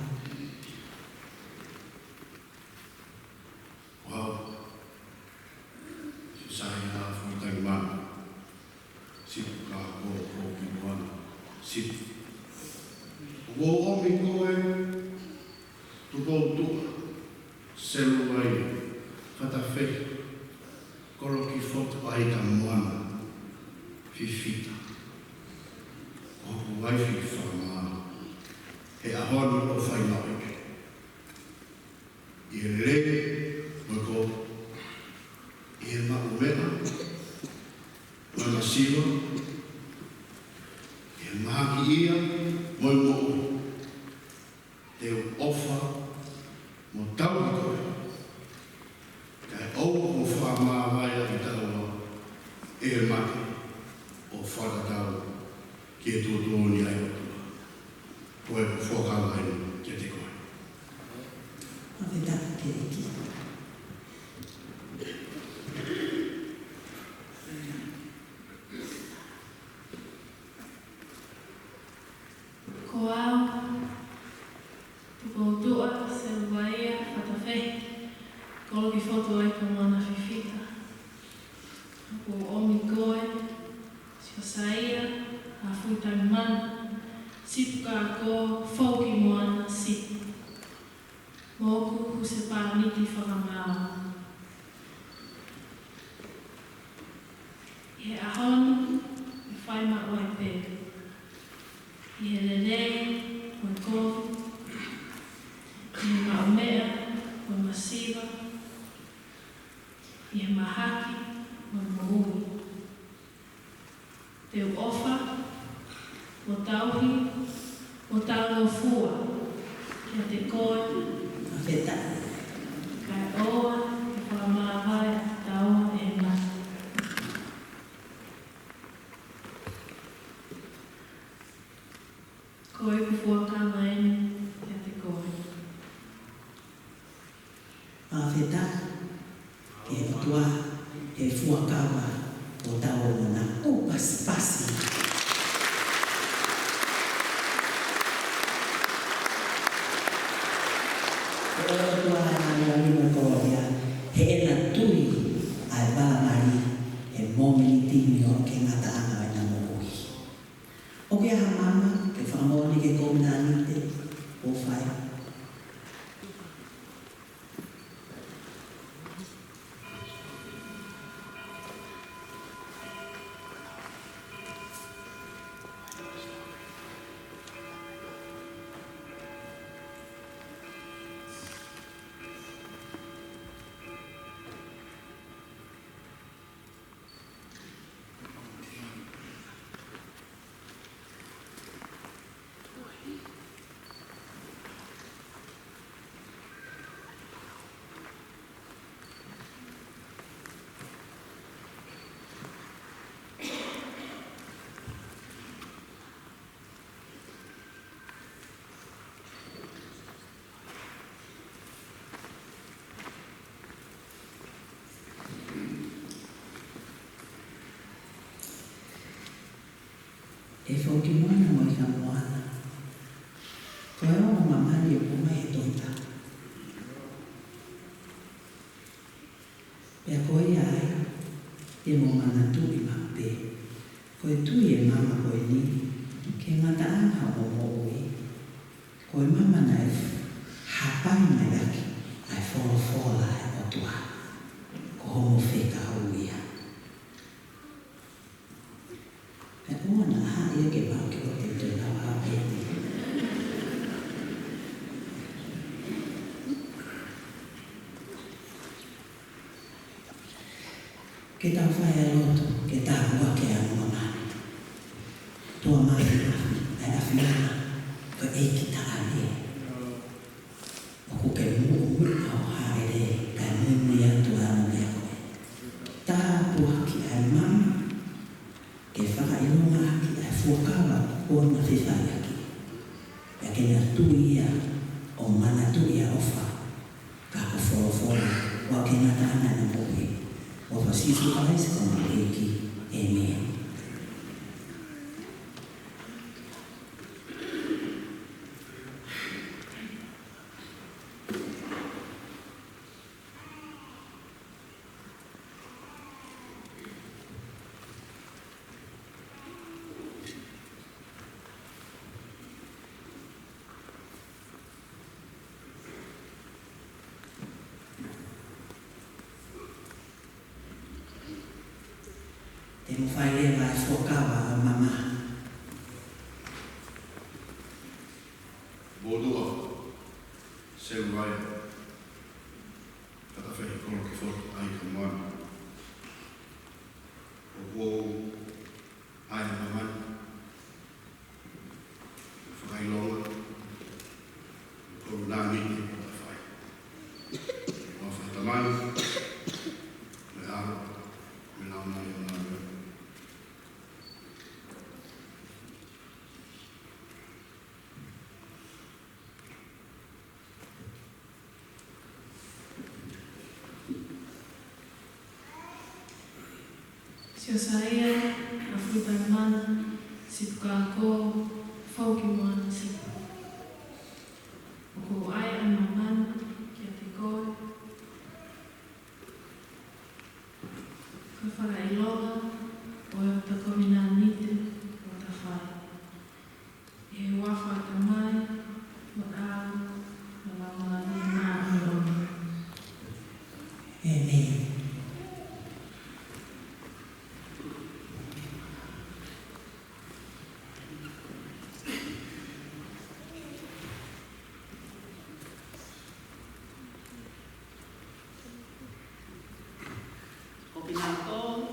Ko au, Siosaia Fuitangimana Sipuka ko Foukimoana Sipu, ʻoku ou ʻomi koe, Tupoutuʻa Seluvaia Fatafehi Kolokifotu ʻa Ika Moana Fifita, ko hoku uaifi fakamaau, he ʻaho ni ʻo fai maʻu pē ʻi he lelei mo e kovi, ʻi he maʻumeʻa mo e masiva, ʻi he mahakiʻia mo e moʻui. Te u ʻofa mo tauhi koe, kae ʻoua kuo fakamāvae ʻa kitaua ʻe he mate ʻo fakatatau ki he tuʻutuʻuni ʻa e ʻOtua. Ko ʻeku fuakava eni kiate koe. Fakafetaʻi ki he ʻEiki. Ko au, Tupoutuʻa Seluvaia Fatafehi Kolokifotu ʻa Ika Moana Fifita, ʻoku ou ʻomi koe, Siosaia Fuitangimana Sipuka ko Foukimoana Sipu, mo hoku husepāniti fakamaau. ʻI he ʻaho ni ʻe fai maʻu ai pē, ʻi he lelei mo e kovi, ʻi he maʻumeʻa mo e masiva, ʻi he mahaki mo e moʻui. Te u ʻofa mo tauhi mo talangofua kiate koe. Fakafetaʻi. Kae ʻoua ke fakamāvae ʻa kitaua ʻe he mate. Ko ʻeku fuakava eni kiate koe. Fakafetaʻi ki he ʻOtua he fuakava ʻoku tau manako pasipasi. Ko e ʻOtua ʻa e langi mo e koloa, heʻena tui ʻa e vala mali he mōmeniti ni ʻo e ngataʻanga ʻo ʻena moʻui. ʻOku ʻi ai ha maama ke fakamoʻoni ki he kovinānite ʻoku ʻE Foki Moana mo ʻIka Moana, ko e ongo mama ni ʻoku ʻomai he tohi tapu. Pea ko ia ai, te mou manatuʻi maʻu pē, ko e tui ʻa e mama ko eni ki he ngataʻanga ʻo hoʻo moʻui, ko e mama naʻe hapai mai ʻaki ʻa e folofola ʻa e ʻOtua. Ko homo fekau ia. He ʻoua naʻa haʻi ia ke vau ke ʻoua te u toe lava ʻo pehē. Ke tau fai ʻa e lotu, ke tāpuakiʻi ʻa e mama ni. ʻOtua Māfimafi, ʻa e ʻAfiona, ko e ʻEiki Taʻane. ʻOku ke muʻomuʻa ʻo hāʻele, kae muimui atu ʻa e meʻa ko ē. Tāpuakiʻi ʻa e mama, ke fakaʻilongaʻaki ʻa e fuakava kuo na fefaiʻaki. Pea ke na tui ia ʻo manatuʻi ʻa e ʻofa, ka ko e folofola, ʻoua ke ngata ʻana ʻi hono moʻui. ʻOfa ʻia Sīsū Kalaisi ko homau ʻEiki. ʻĒmeni. Te mou fai leva ʻa e fuakava ʻo e mama. Motuʻa Seluvaia Fatafehi Kolokifotu ʻAikamoana, ʻoku ou ʻai ʻa e mama ni, fakaʻilonga, kovinānite ʻo Tafai. ʻI he huafa ʻo e Tamai, mo e ʻAlo, mo e Laumālie Māʻoniʻoni. Siosaia ʻAfuitalimana Sipukako Foki Moana Sipu. ʻOku ou ʻai ʻa e mama ni kiate koe, ko e fakaʻilonga ʻo e ʻOtua kovinānite ʻo Tafai. ʻI he huafa ʻo e Tamai, mo e ʻAlo, mo e Laumālie Māʻoniʻoni. ʻĒmeni. Ko kinautolu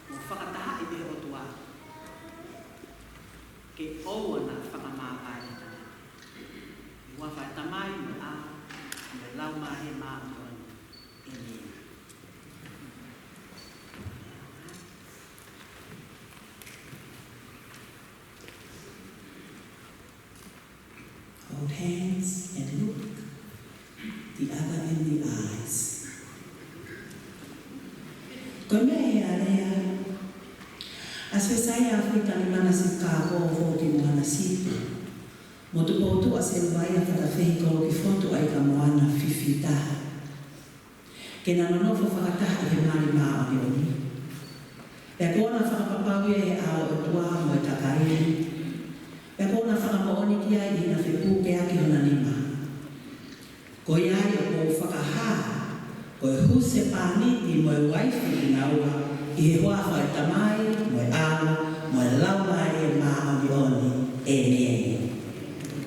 kuo fakatahaʻi ʻe he ʻOtua ke ʻoua naʻa fakamāvae. ʻI he huafa ʻo e Tamai, mo e ʻAlo, mo e Laumālie Māʻoniʻoni. ʻĒmeni. Hold hands and look the other in the eyes. Ko e meʻa ʻe lea ai ʻa Siosaia ʻAfuitalimana Sipukako Foki Moana Sipu, mo Tupoutuʻa Seluvaia Fatafehi Kolokifotu ʻAikamoana fifita, ke na nonofo fakataha ʻi he mali māʻoniʻoni. Pea kuo na fakapapauʻi ʻe he ʻAlo ʻo e ʻOtua mo e kakai. Pea kuo ʻOna fakamoʻoni ki ai ʻi heʻena fepukeʻaki hona nima. Ko ia ai ʻoku ou fakahā ko e husepāniti mo e uaifi kinaua ʻi he huafa ʻo e Tamai mo e ʻAlo mo e Laumālie Māʻoniʻoni. ʻĒmeni.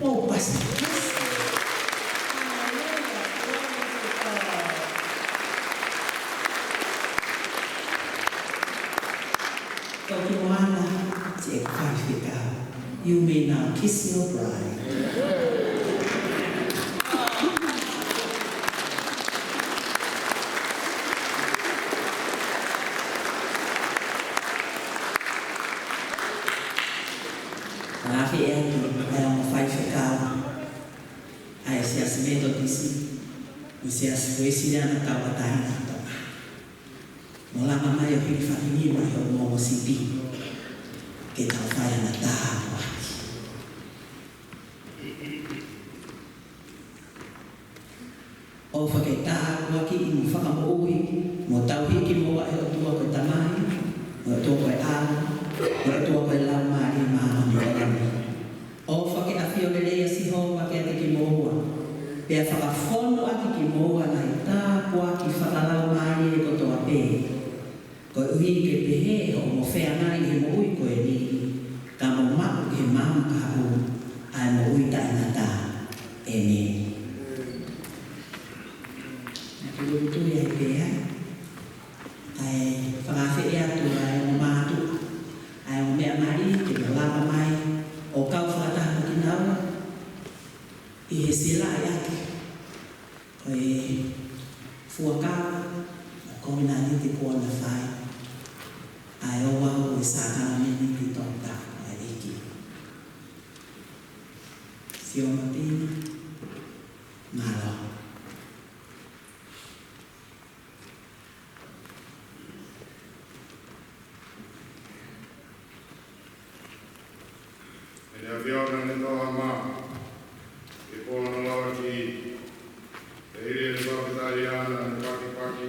Mou pasi. Toki Moana, siʻeku faifekau. You may now kiss your bride. Fakafeʻao atu ʻa e ongo faifekau ʻa e Siasi Metotisi, mo e Siasi Uēsiliana Tauʻatāina ʻi Tonga. Mou lava mai ʻo hilifakinima ʻi hoʻomou ongo sipi ke tau fai ʻa e tāpuaki. ʻOfa ke tāpuakiʻi mo fakamoʻui mo tauhi kimoua ʻe he ʻOtua ko e Tamai, mo e ʻOtua ko e ʻAlo, mo e ʻOtua ko e Laumālie Māʻoniʻoni. ʻOfa ke ʻafio lelei ʻa Sihova kiate kimoua, pea fakafonu ʻaki kimoua ʻa e ngaahi tāpuaki fakalaumālie kotoa pē, koeʻuhi ke pehē hoʻomou feangai ʻi he moʻui ko eni, ka mou maʻu ʻi he maama kahaʻu ʻa e moʻui taʻengata. ʻĒmeni. Naʻa ke liliu atu ai pē ʻa e fakafeʻao atu ʻa e ongo mātuʻa, ʻa e ongo meʻa mali, ke nau lava mai ʻo kau fakataha mo kinaua ʻi he silaʻi ʻaki ʻo e fuakava ʻo e kovinānite kuo na fai, ʻa e ouau ʻo e sākalamēniti toputapu ʻa e ʻEiki. Sio Matina, mālō. ʻEne ʻAfio ʻa e Toʻa Mā, ke pō na lava ki, ʻe hili ʻene fakafetaʻi ʻa e pakipaki,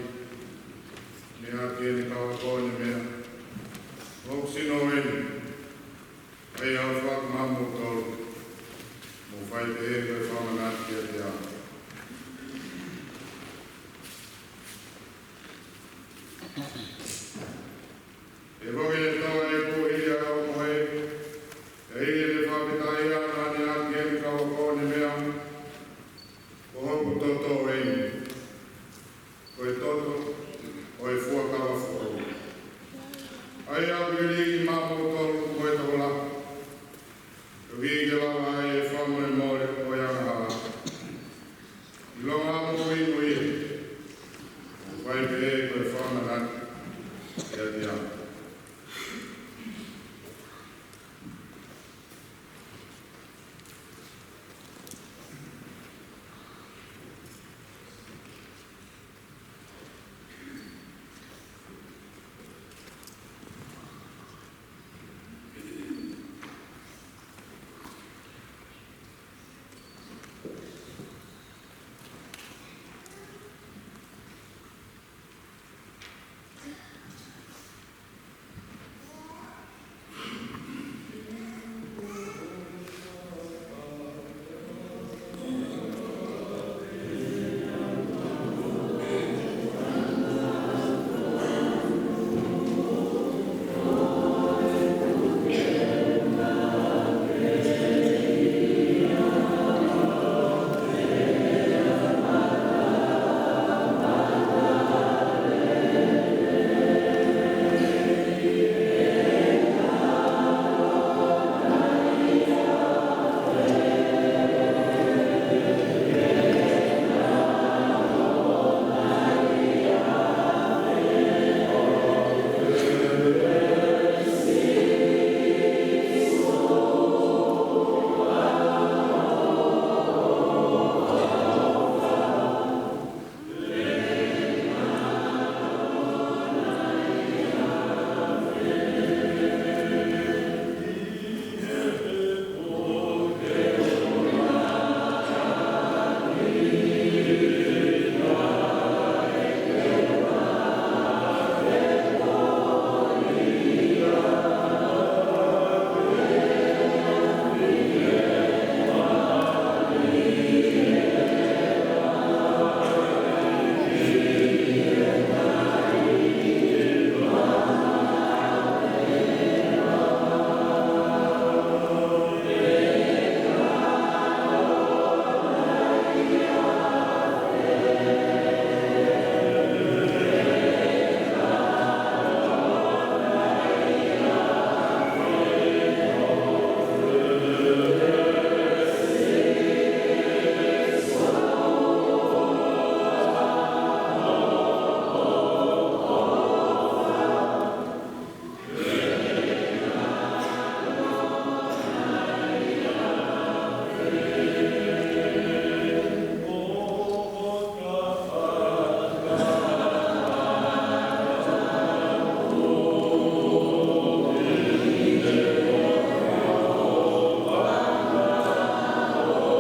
meʻa ki heʻene kau ako ʻo ne meʻa. ʻOku sino eni, ʻa ia ʻoku fakaʻamu mo tolu, mou fai pehē ko e fakamanatu kiate au. ʻE foki ʻe Toʻa ʻi he kuohili ʻa e ʻOhomohe, ʻe hili ʻene fakafetaʻi ʻa e ʻEiki ki heʻene kau ako ʻo ne meʻa, ko hoku toto eni, ko e toto ʻo e fuakava foʻou. ʻA ia ʻoku liliu maʻamoutolu ko e tokolahi, koeʻuhi ke lava ai ʻa e fakamolemole ʻo e angahala. ʻIlonga moʻui mo ia, ʻoku fai pehē ko e fakamanatu kiate au.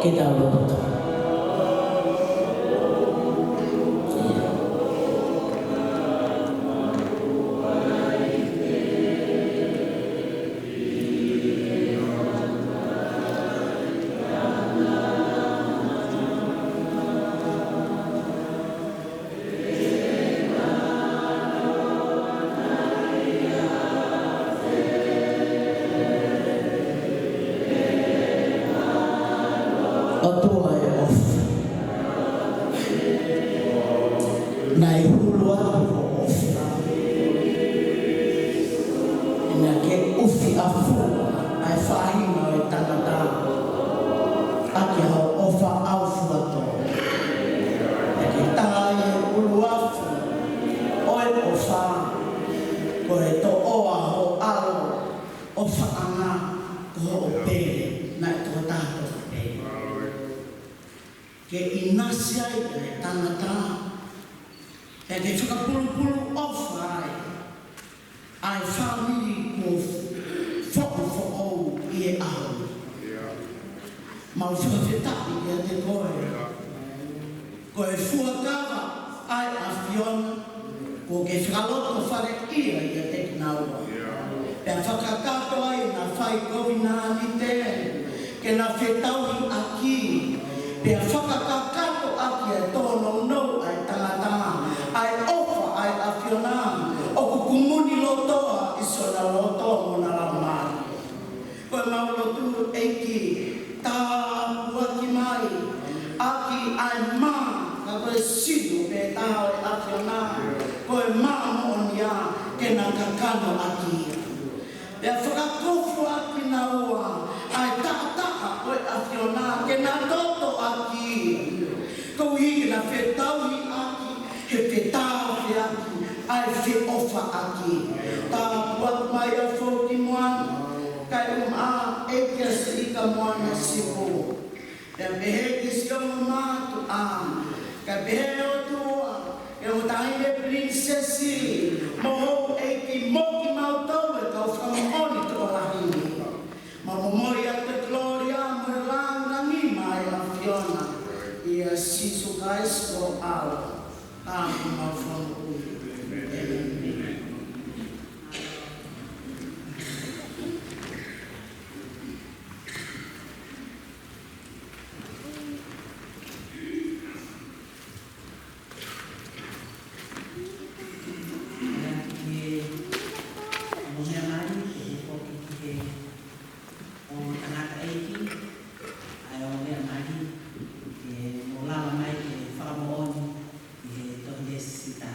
Ke tau lotu. ʻOtua ʻe ʻofa. Naʻe hulu atu hoʻo ʻofa. Naʻa ke ʻufiʻafua ʻa e faʻahinga ʻo e tangata ʻaki hoʻo ʻofa ʻaufuatō. Naʻa ke tā ʻi he ʻuluafu ʻo e ʻofa, ko e toʻoa hoʻo ʻAlo ʻofaʻanga ko hoʻo pele, naʻe tokotaha tofu pē. Ke ʻinasi ai ʻa e tangata, pea ke fakapulupulu ʻofa ai ʻa e fāmili kuo foʻofoʻou ʻi he ʻaho ni. Mau fakafetaʻi kiate koe. Ko e fuakava ʻa e ʻAfiona, kuo ke fakalotofaleʻia ʻiate kinaua. Pea fakakakato ai ʻena fai kovinānite, ke na fetauhiʻaki. Pea fakakakato ʻaki ʻa e tōnounou ʻa e tangata ʻa e ʻofa ʻa e ʻAfiona, ʻoku kumuni lotoa ʻi siʻona loto mo ʻena laumālie. Ko ʻemau lotu, ʻEiki, tāpuaki mai ʻaki ʻa e mā, ka ko e sino pē taha ʻo e ʻAfiona, ko e mā moʻoni ia ke na kakano ʻaki ia. Pea fakakofuʻaki kinaua ʻa e taʻataʻa ʻo e ʻAfiona ke na toto ʻaki ia. Koeʻuhi ke na fetauhiʻaki he fetāfeaki ʻa e feʻofaʻaki. Tāpuaki mai ʻa Foki Moana, kae ʻumaʻā ʻEiki ʻa Siʻi Kamoana Sipo. Pea pehē ki siʻomo mātuʻa, kae pehē ʻOtua, ʻe ongo taʻahine Pilinisesi, mo houʻeiki mo kimautolu ʻa e kau fakamoʻoni tokolahi ni. Mau momoi atu e kolōlia mo e lāngilangi maʻa e ʻAfiona. ʻIa Sīsū Kalaisi ko e ʻAlo, ka ko homau Fakamoʻui. ʻĒmeni. Pea ke mou meʻa mai, ke foki ki he ongo tangataʻeiki, ʻa e ongo meʻa mai, ke mou lava mai ke fakamoʻoni ʻi he tohi Esita,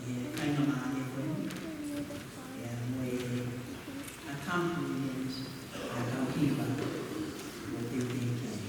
ʻi he faingamālie ko eni, ʻa ia mo e accompaniment ʻa e kau hiva ʻoku teuteu ki ai.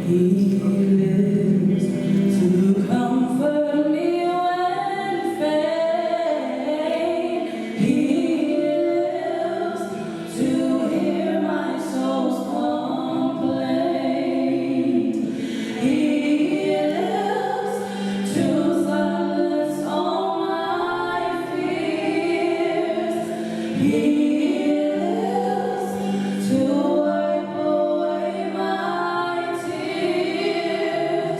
He lives to comfort me when faint. He lives to hear my soul's complaint. He lives to silence all my fears. He lives to wipe away my tears.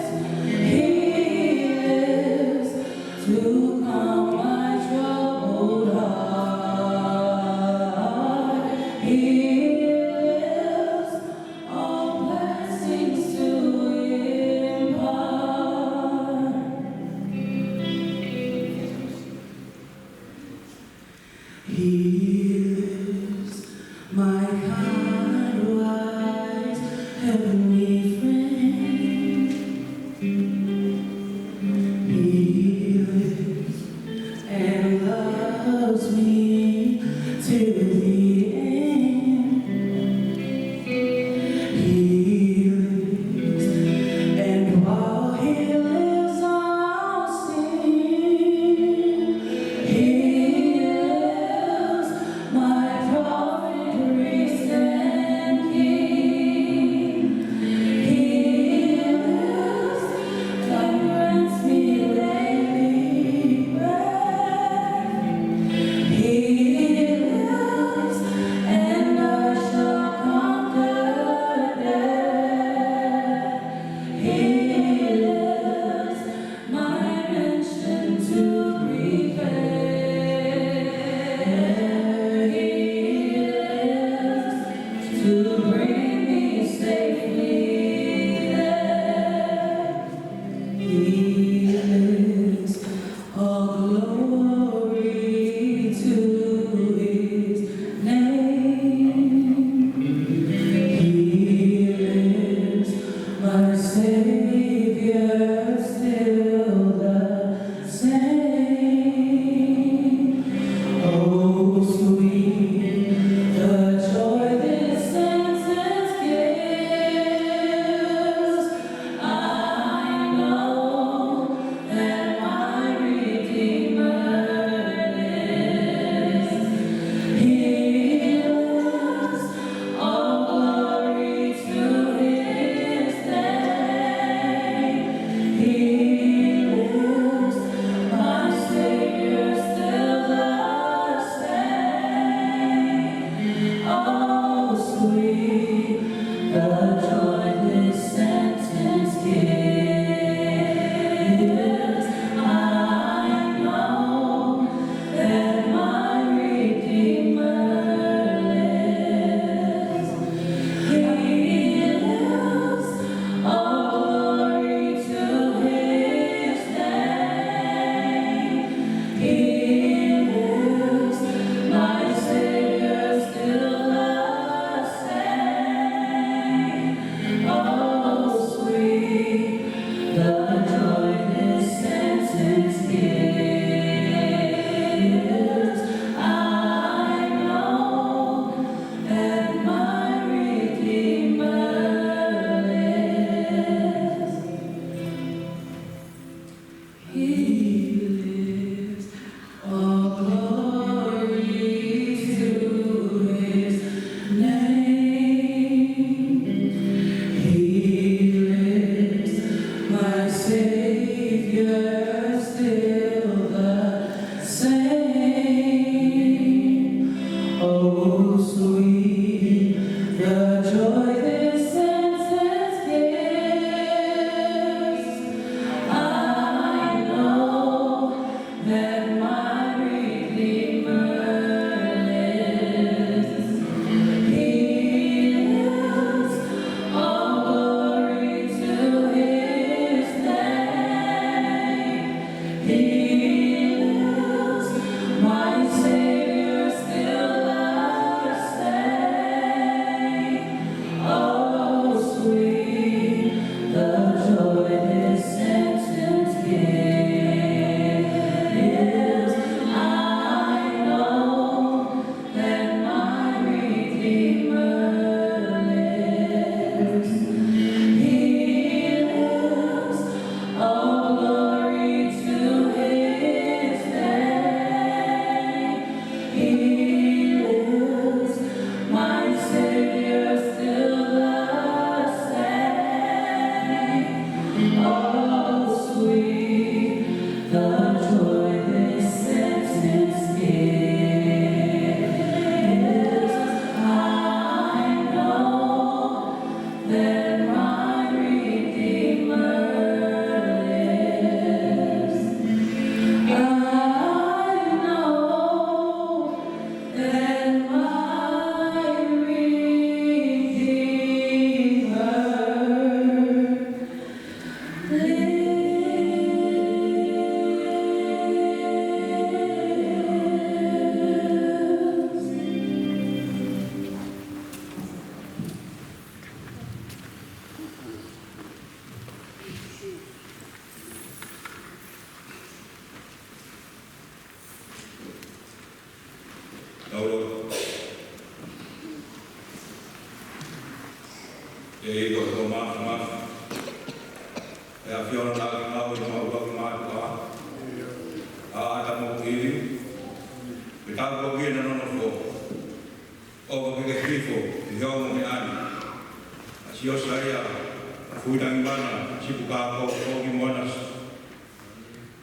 Uitangi mana, Sipu Kako, Foki Moana,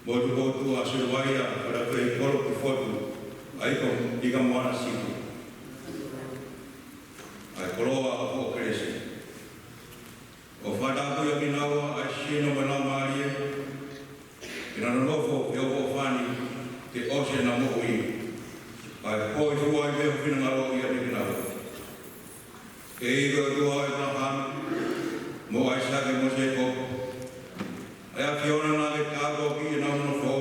Motu Kotu ʻa Seluaia, Fada Fei Kolo ki Fotu, ʻa e ika, ika Moana Sipu. ʻA e koloa ʻo Kelesi. ʻOku fakatapu ʻa kinaua ʻa e sino mo e laumālie, ke na nonofo ʻi he ʻofa ni, ke ʻosi ʻena moʻui. ʻA e poupou ai pē ho finangalo ʻiate kinaua. ʻEiki ko e ʻOtua ʻo ʻĒpalahame, mo ʻAisake, mo Sēkope. ʻA e ʻAfiona naʻa ke tāpuakiʻi ʻenau nonofo,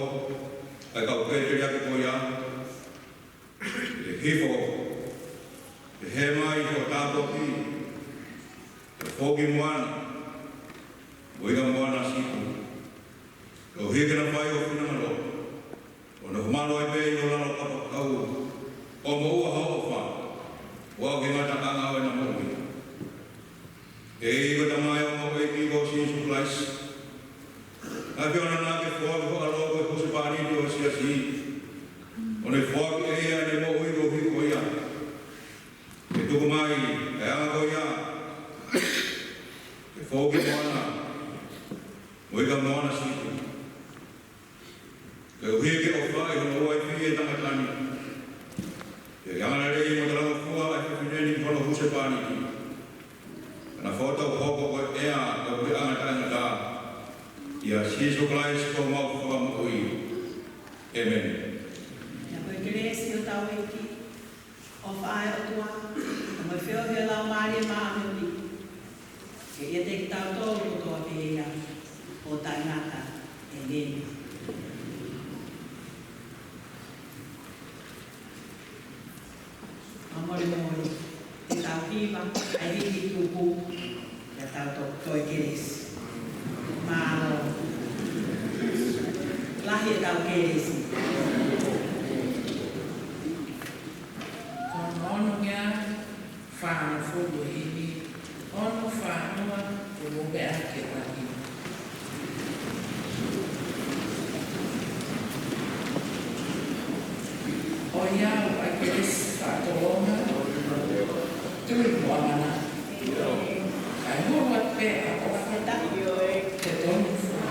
ʻa e kau pēteliake ko ia. Ke hifo, ke hē mai hoʻo tāpuaki, ki Foki Moana, mo ika Moana Sipu. Koeʻuhi ke na fai ho finangalo, ʻo nofo malu ai pē ʻi ho lalo kapakau, ʻo moʻua ho ʻofa, ʻo aʻu ki he ngataʻanga ʻo ʻena moʻui. ʻEiki ko e Tamai ʻo homau ʻEiki ko Sīsū Kalaisi. ʻAfiona naʻa ke foaki ho ʻAlo ko e husepāniti ʻo e siasi. ʻO ne foaki ʻe ia ʻene moʻui koeʻuhi ko ia. Ke tuku mai ʻa e anga ko ia, ki Foki Moana, mo ika Moana Sipu. Koeʻuhi ke ʻofaʻi hono uaifi ʻe he tangata ni. Ke ke angalelei mo talangofua ʻa e fefine ni ki hono husepāniti. Ke na fokotuʻu hoko ko e ʻea ʻo e puleʻanga taʻengata. ʻIa Sīsū Kalaisi ko homau Fakamoʻui. ʻĒmeni. ʻIa ko e kelesi ʻa hotau ʻEiki, ʻofa ʻa e ʻOtua, mo e feohi ʻa e Laumālie Māʻoniʻoni, ke ʻiate kitautolu kotoa pē ia, ʻo taʻengata. ʻĒmeni. Fakamolemole, te tau hiva ʻa e himi tupu, pea tau to-, toe kelesi. Mālō. Lahi ʻetau kelesi. Ko hono onongeau fāngofulu ʻo e himi, ono fā noa, ke mou meʻa ke ʻalu. ʻOiauē, ʻa e kelesi fakatolonga, tui mo ʻamanaki. Kae hulu atu pē ʻa e ʻofa, ke tonu fua.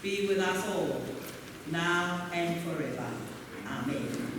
be with us all, now and forever. Amen.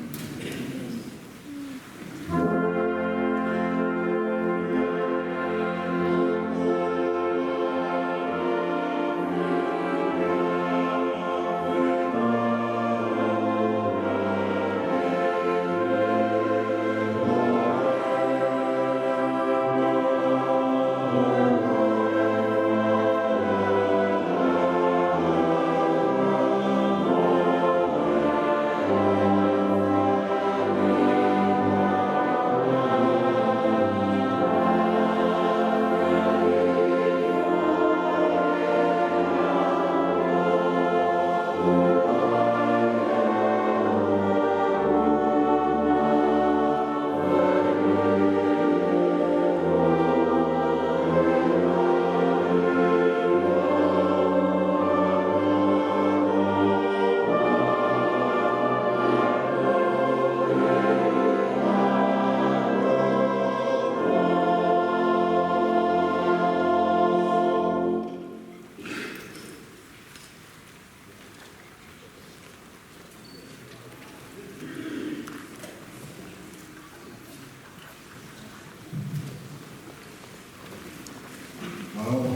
Mālō.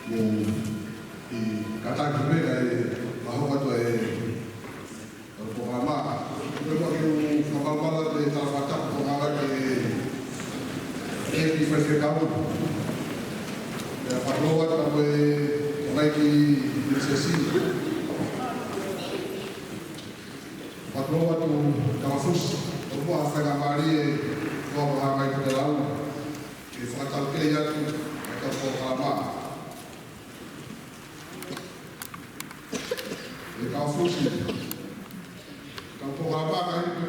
Mou kātaki pē kae ʻoua ʻe hoko atu e polokalama. Pea ʻoku ou fakaʻamu ke tau fakatapu polokalama ki he ʻEiki Faifekau. Pea fakatulou atu ko e ʻomai ki he sesi. Fakatulou atu Kamafusi, ʻoku ʻi ai ha faingamālie ʻoku hanga ʻe Pukelau ke fakataukei atu ʻetau polokalama. ʻE Kamafusi,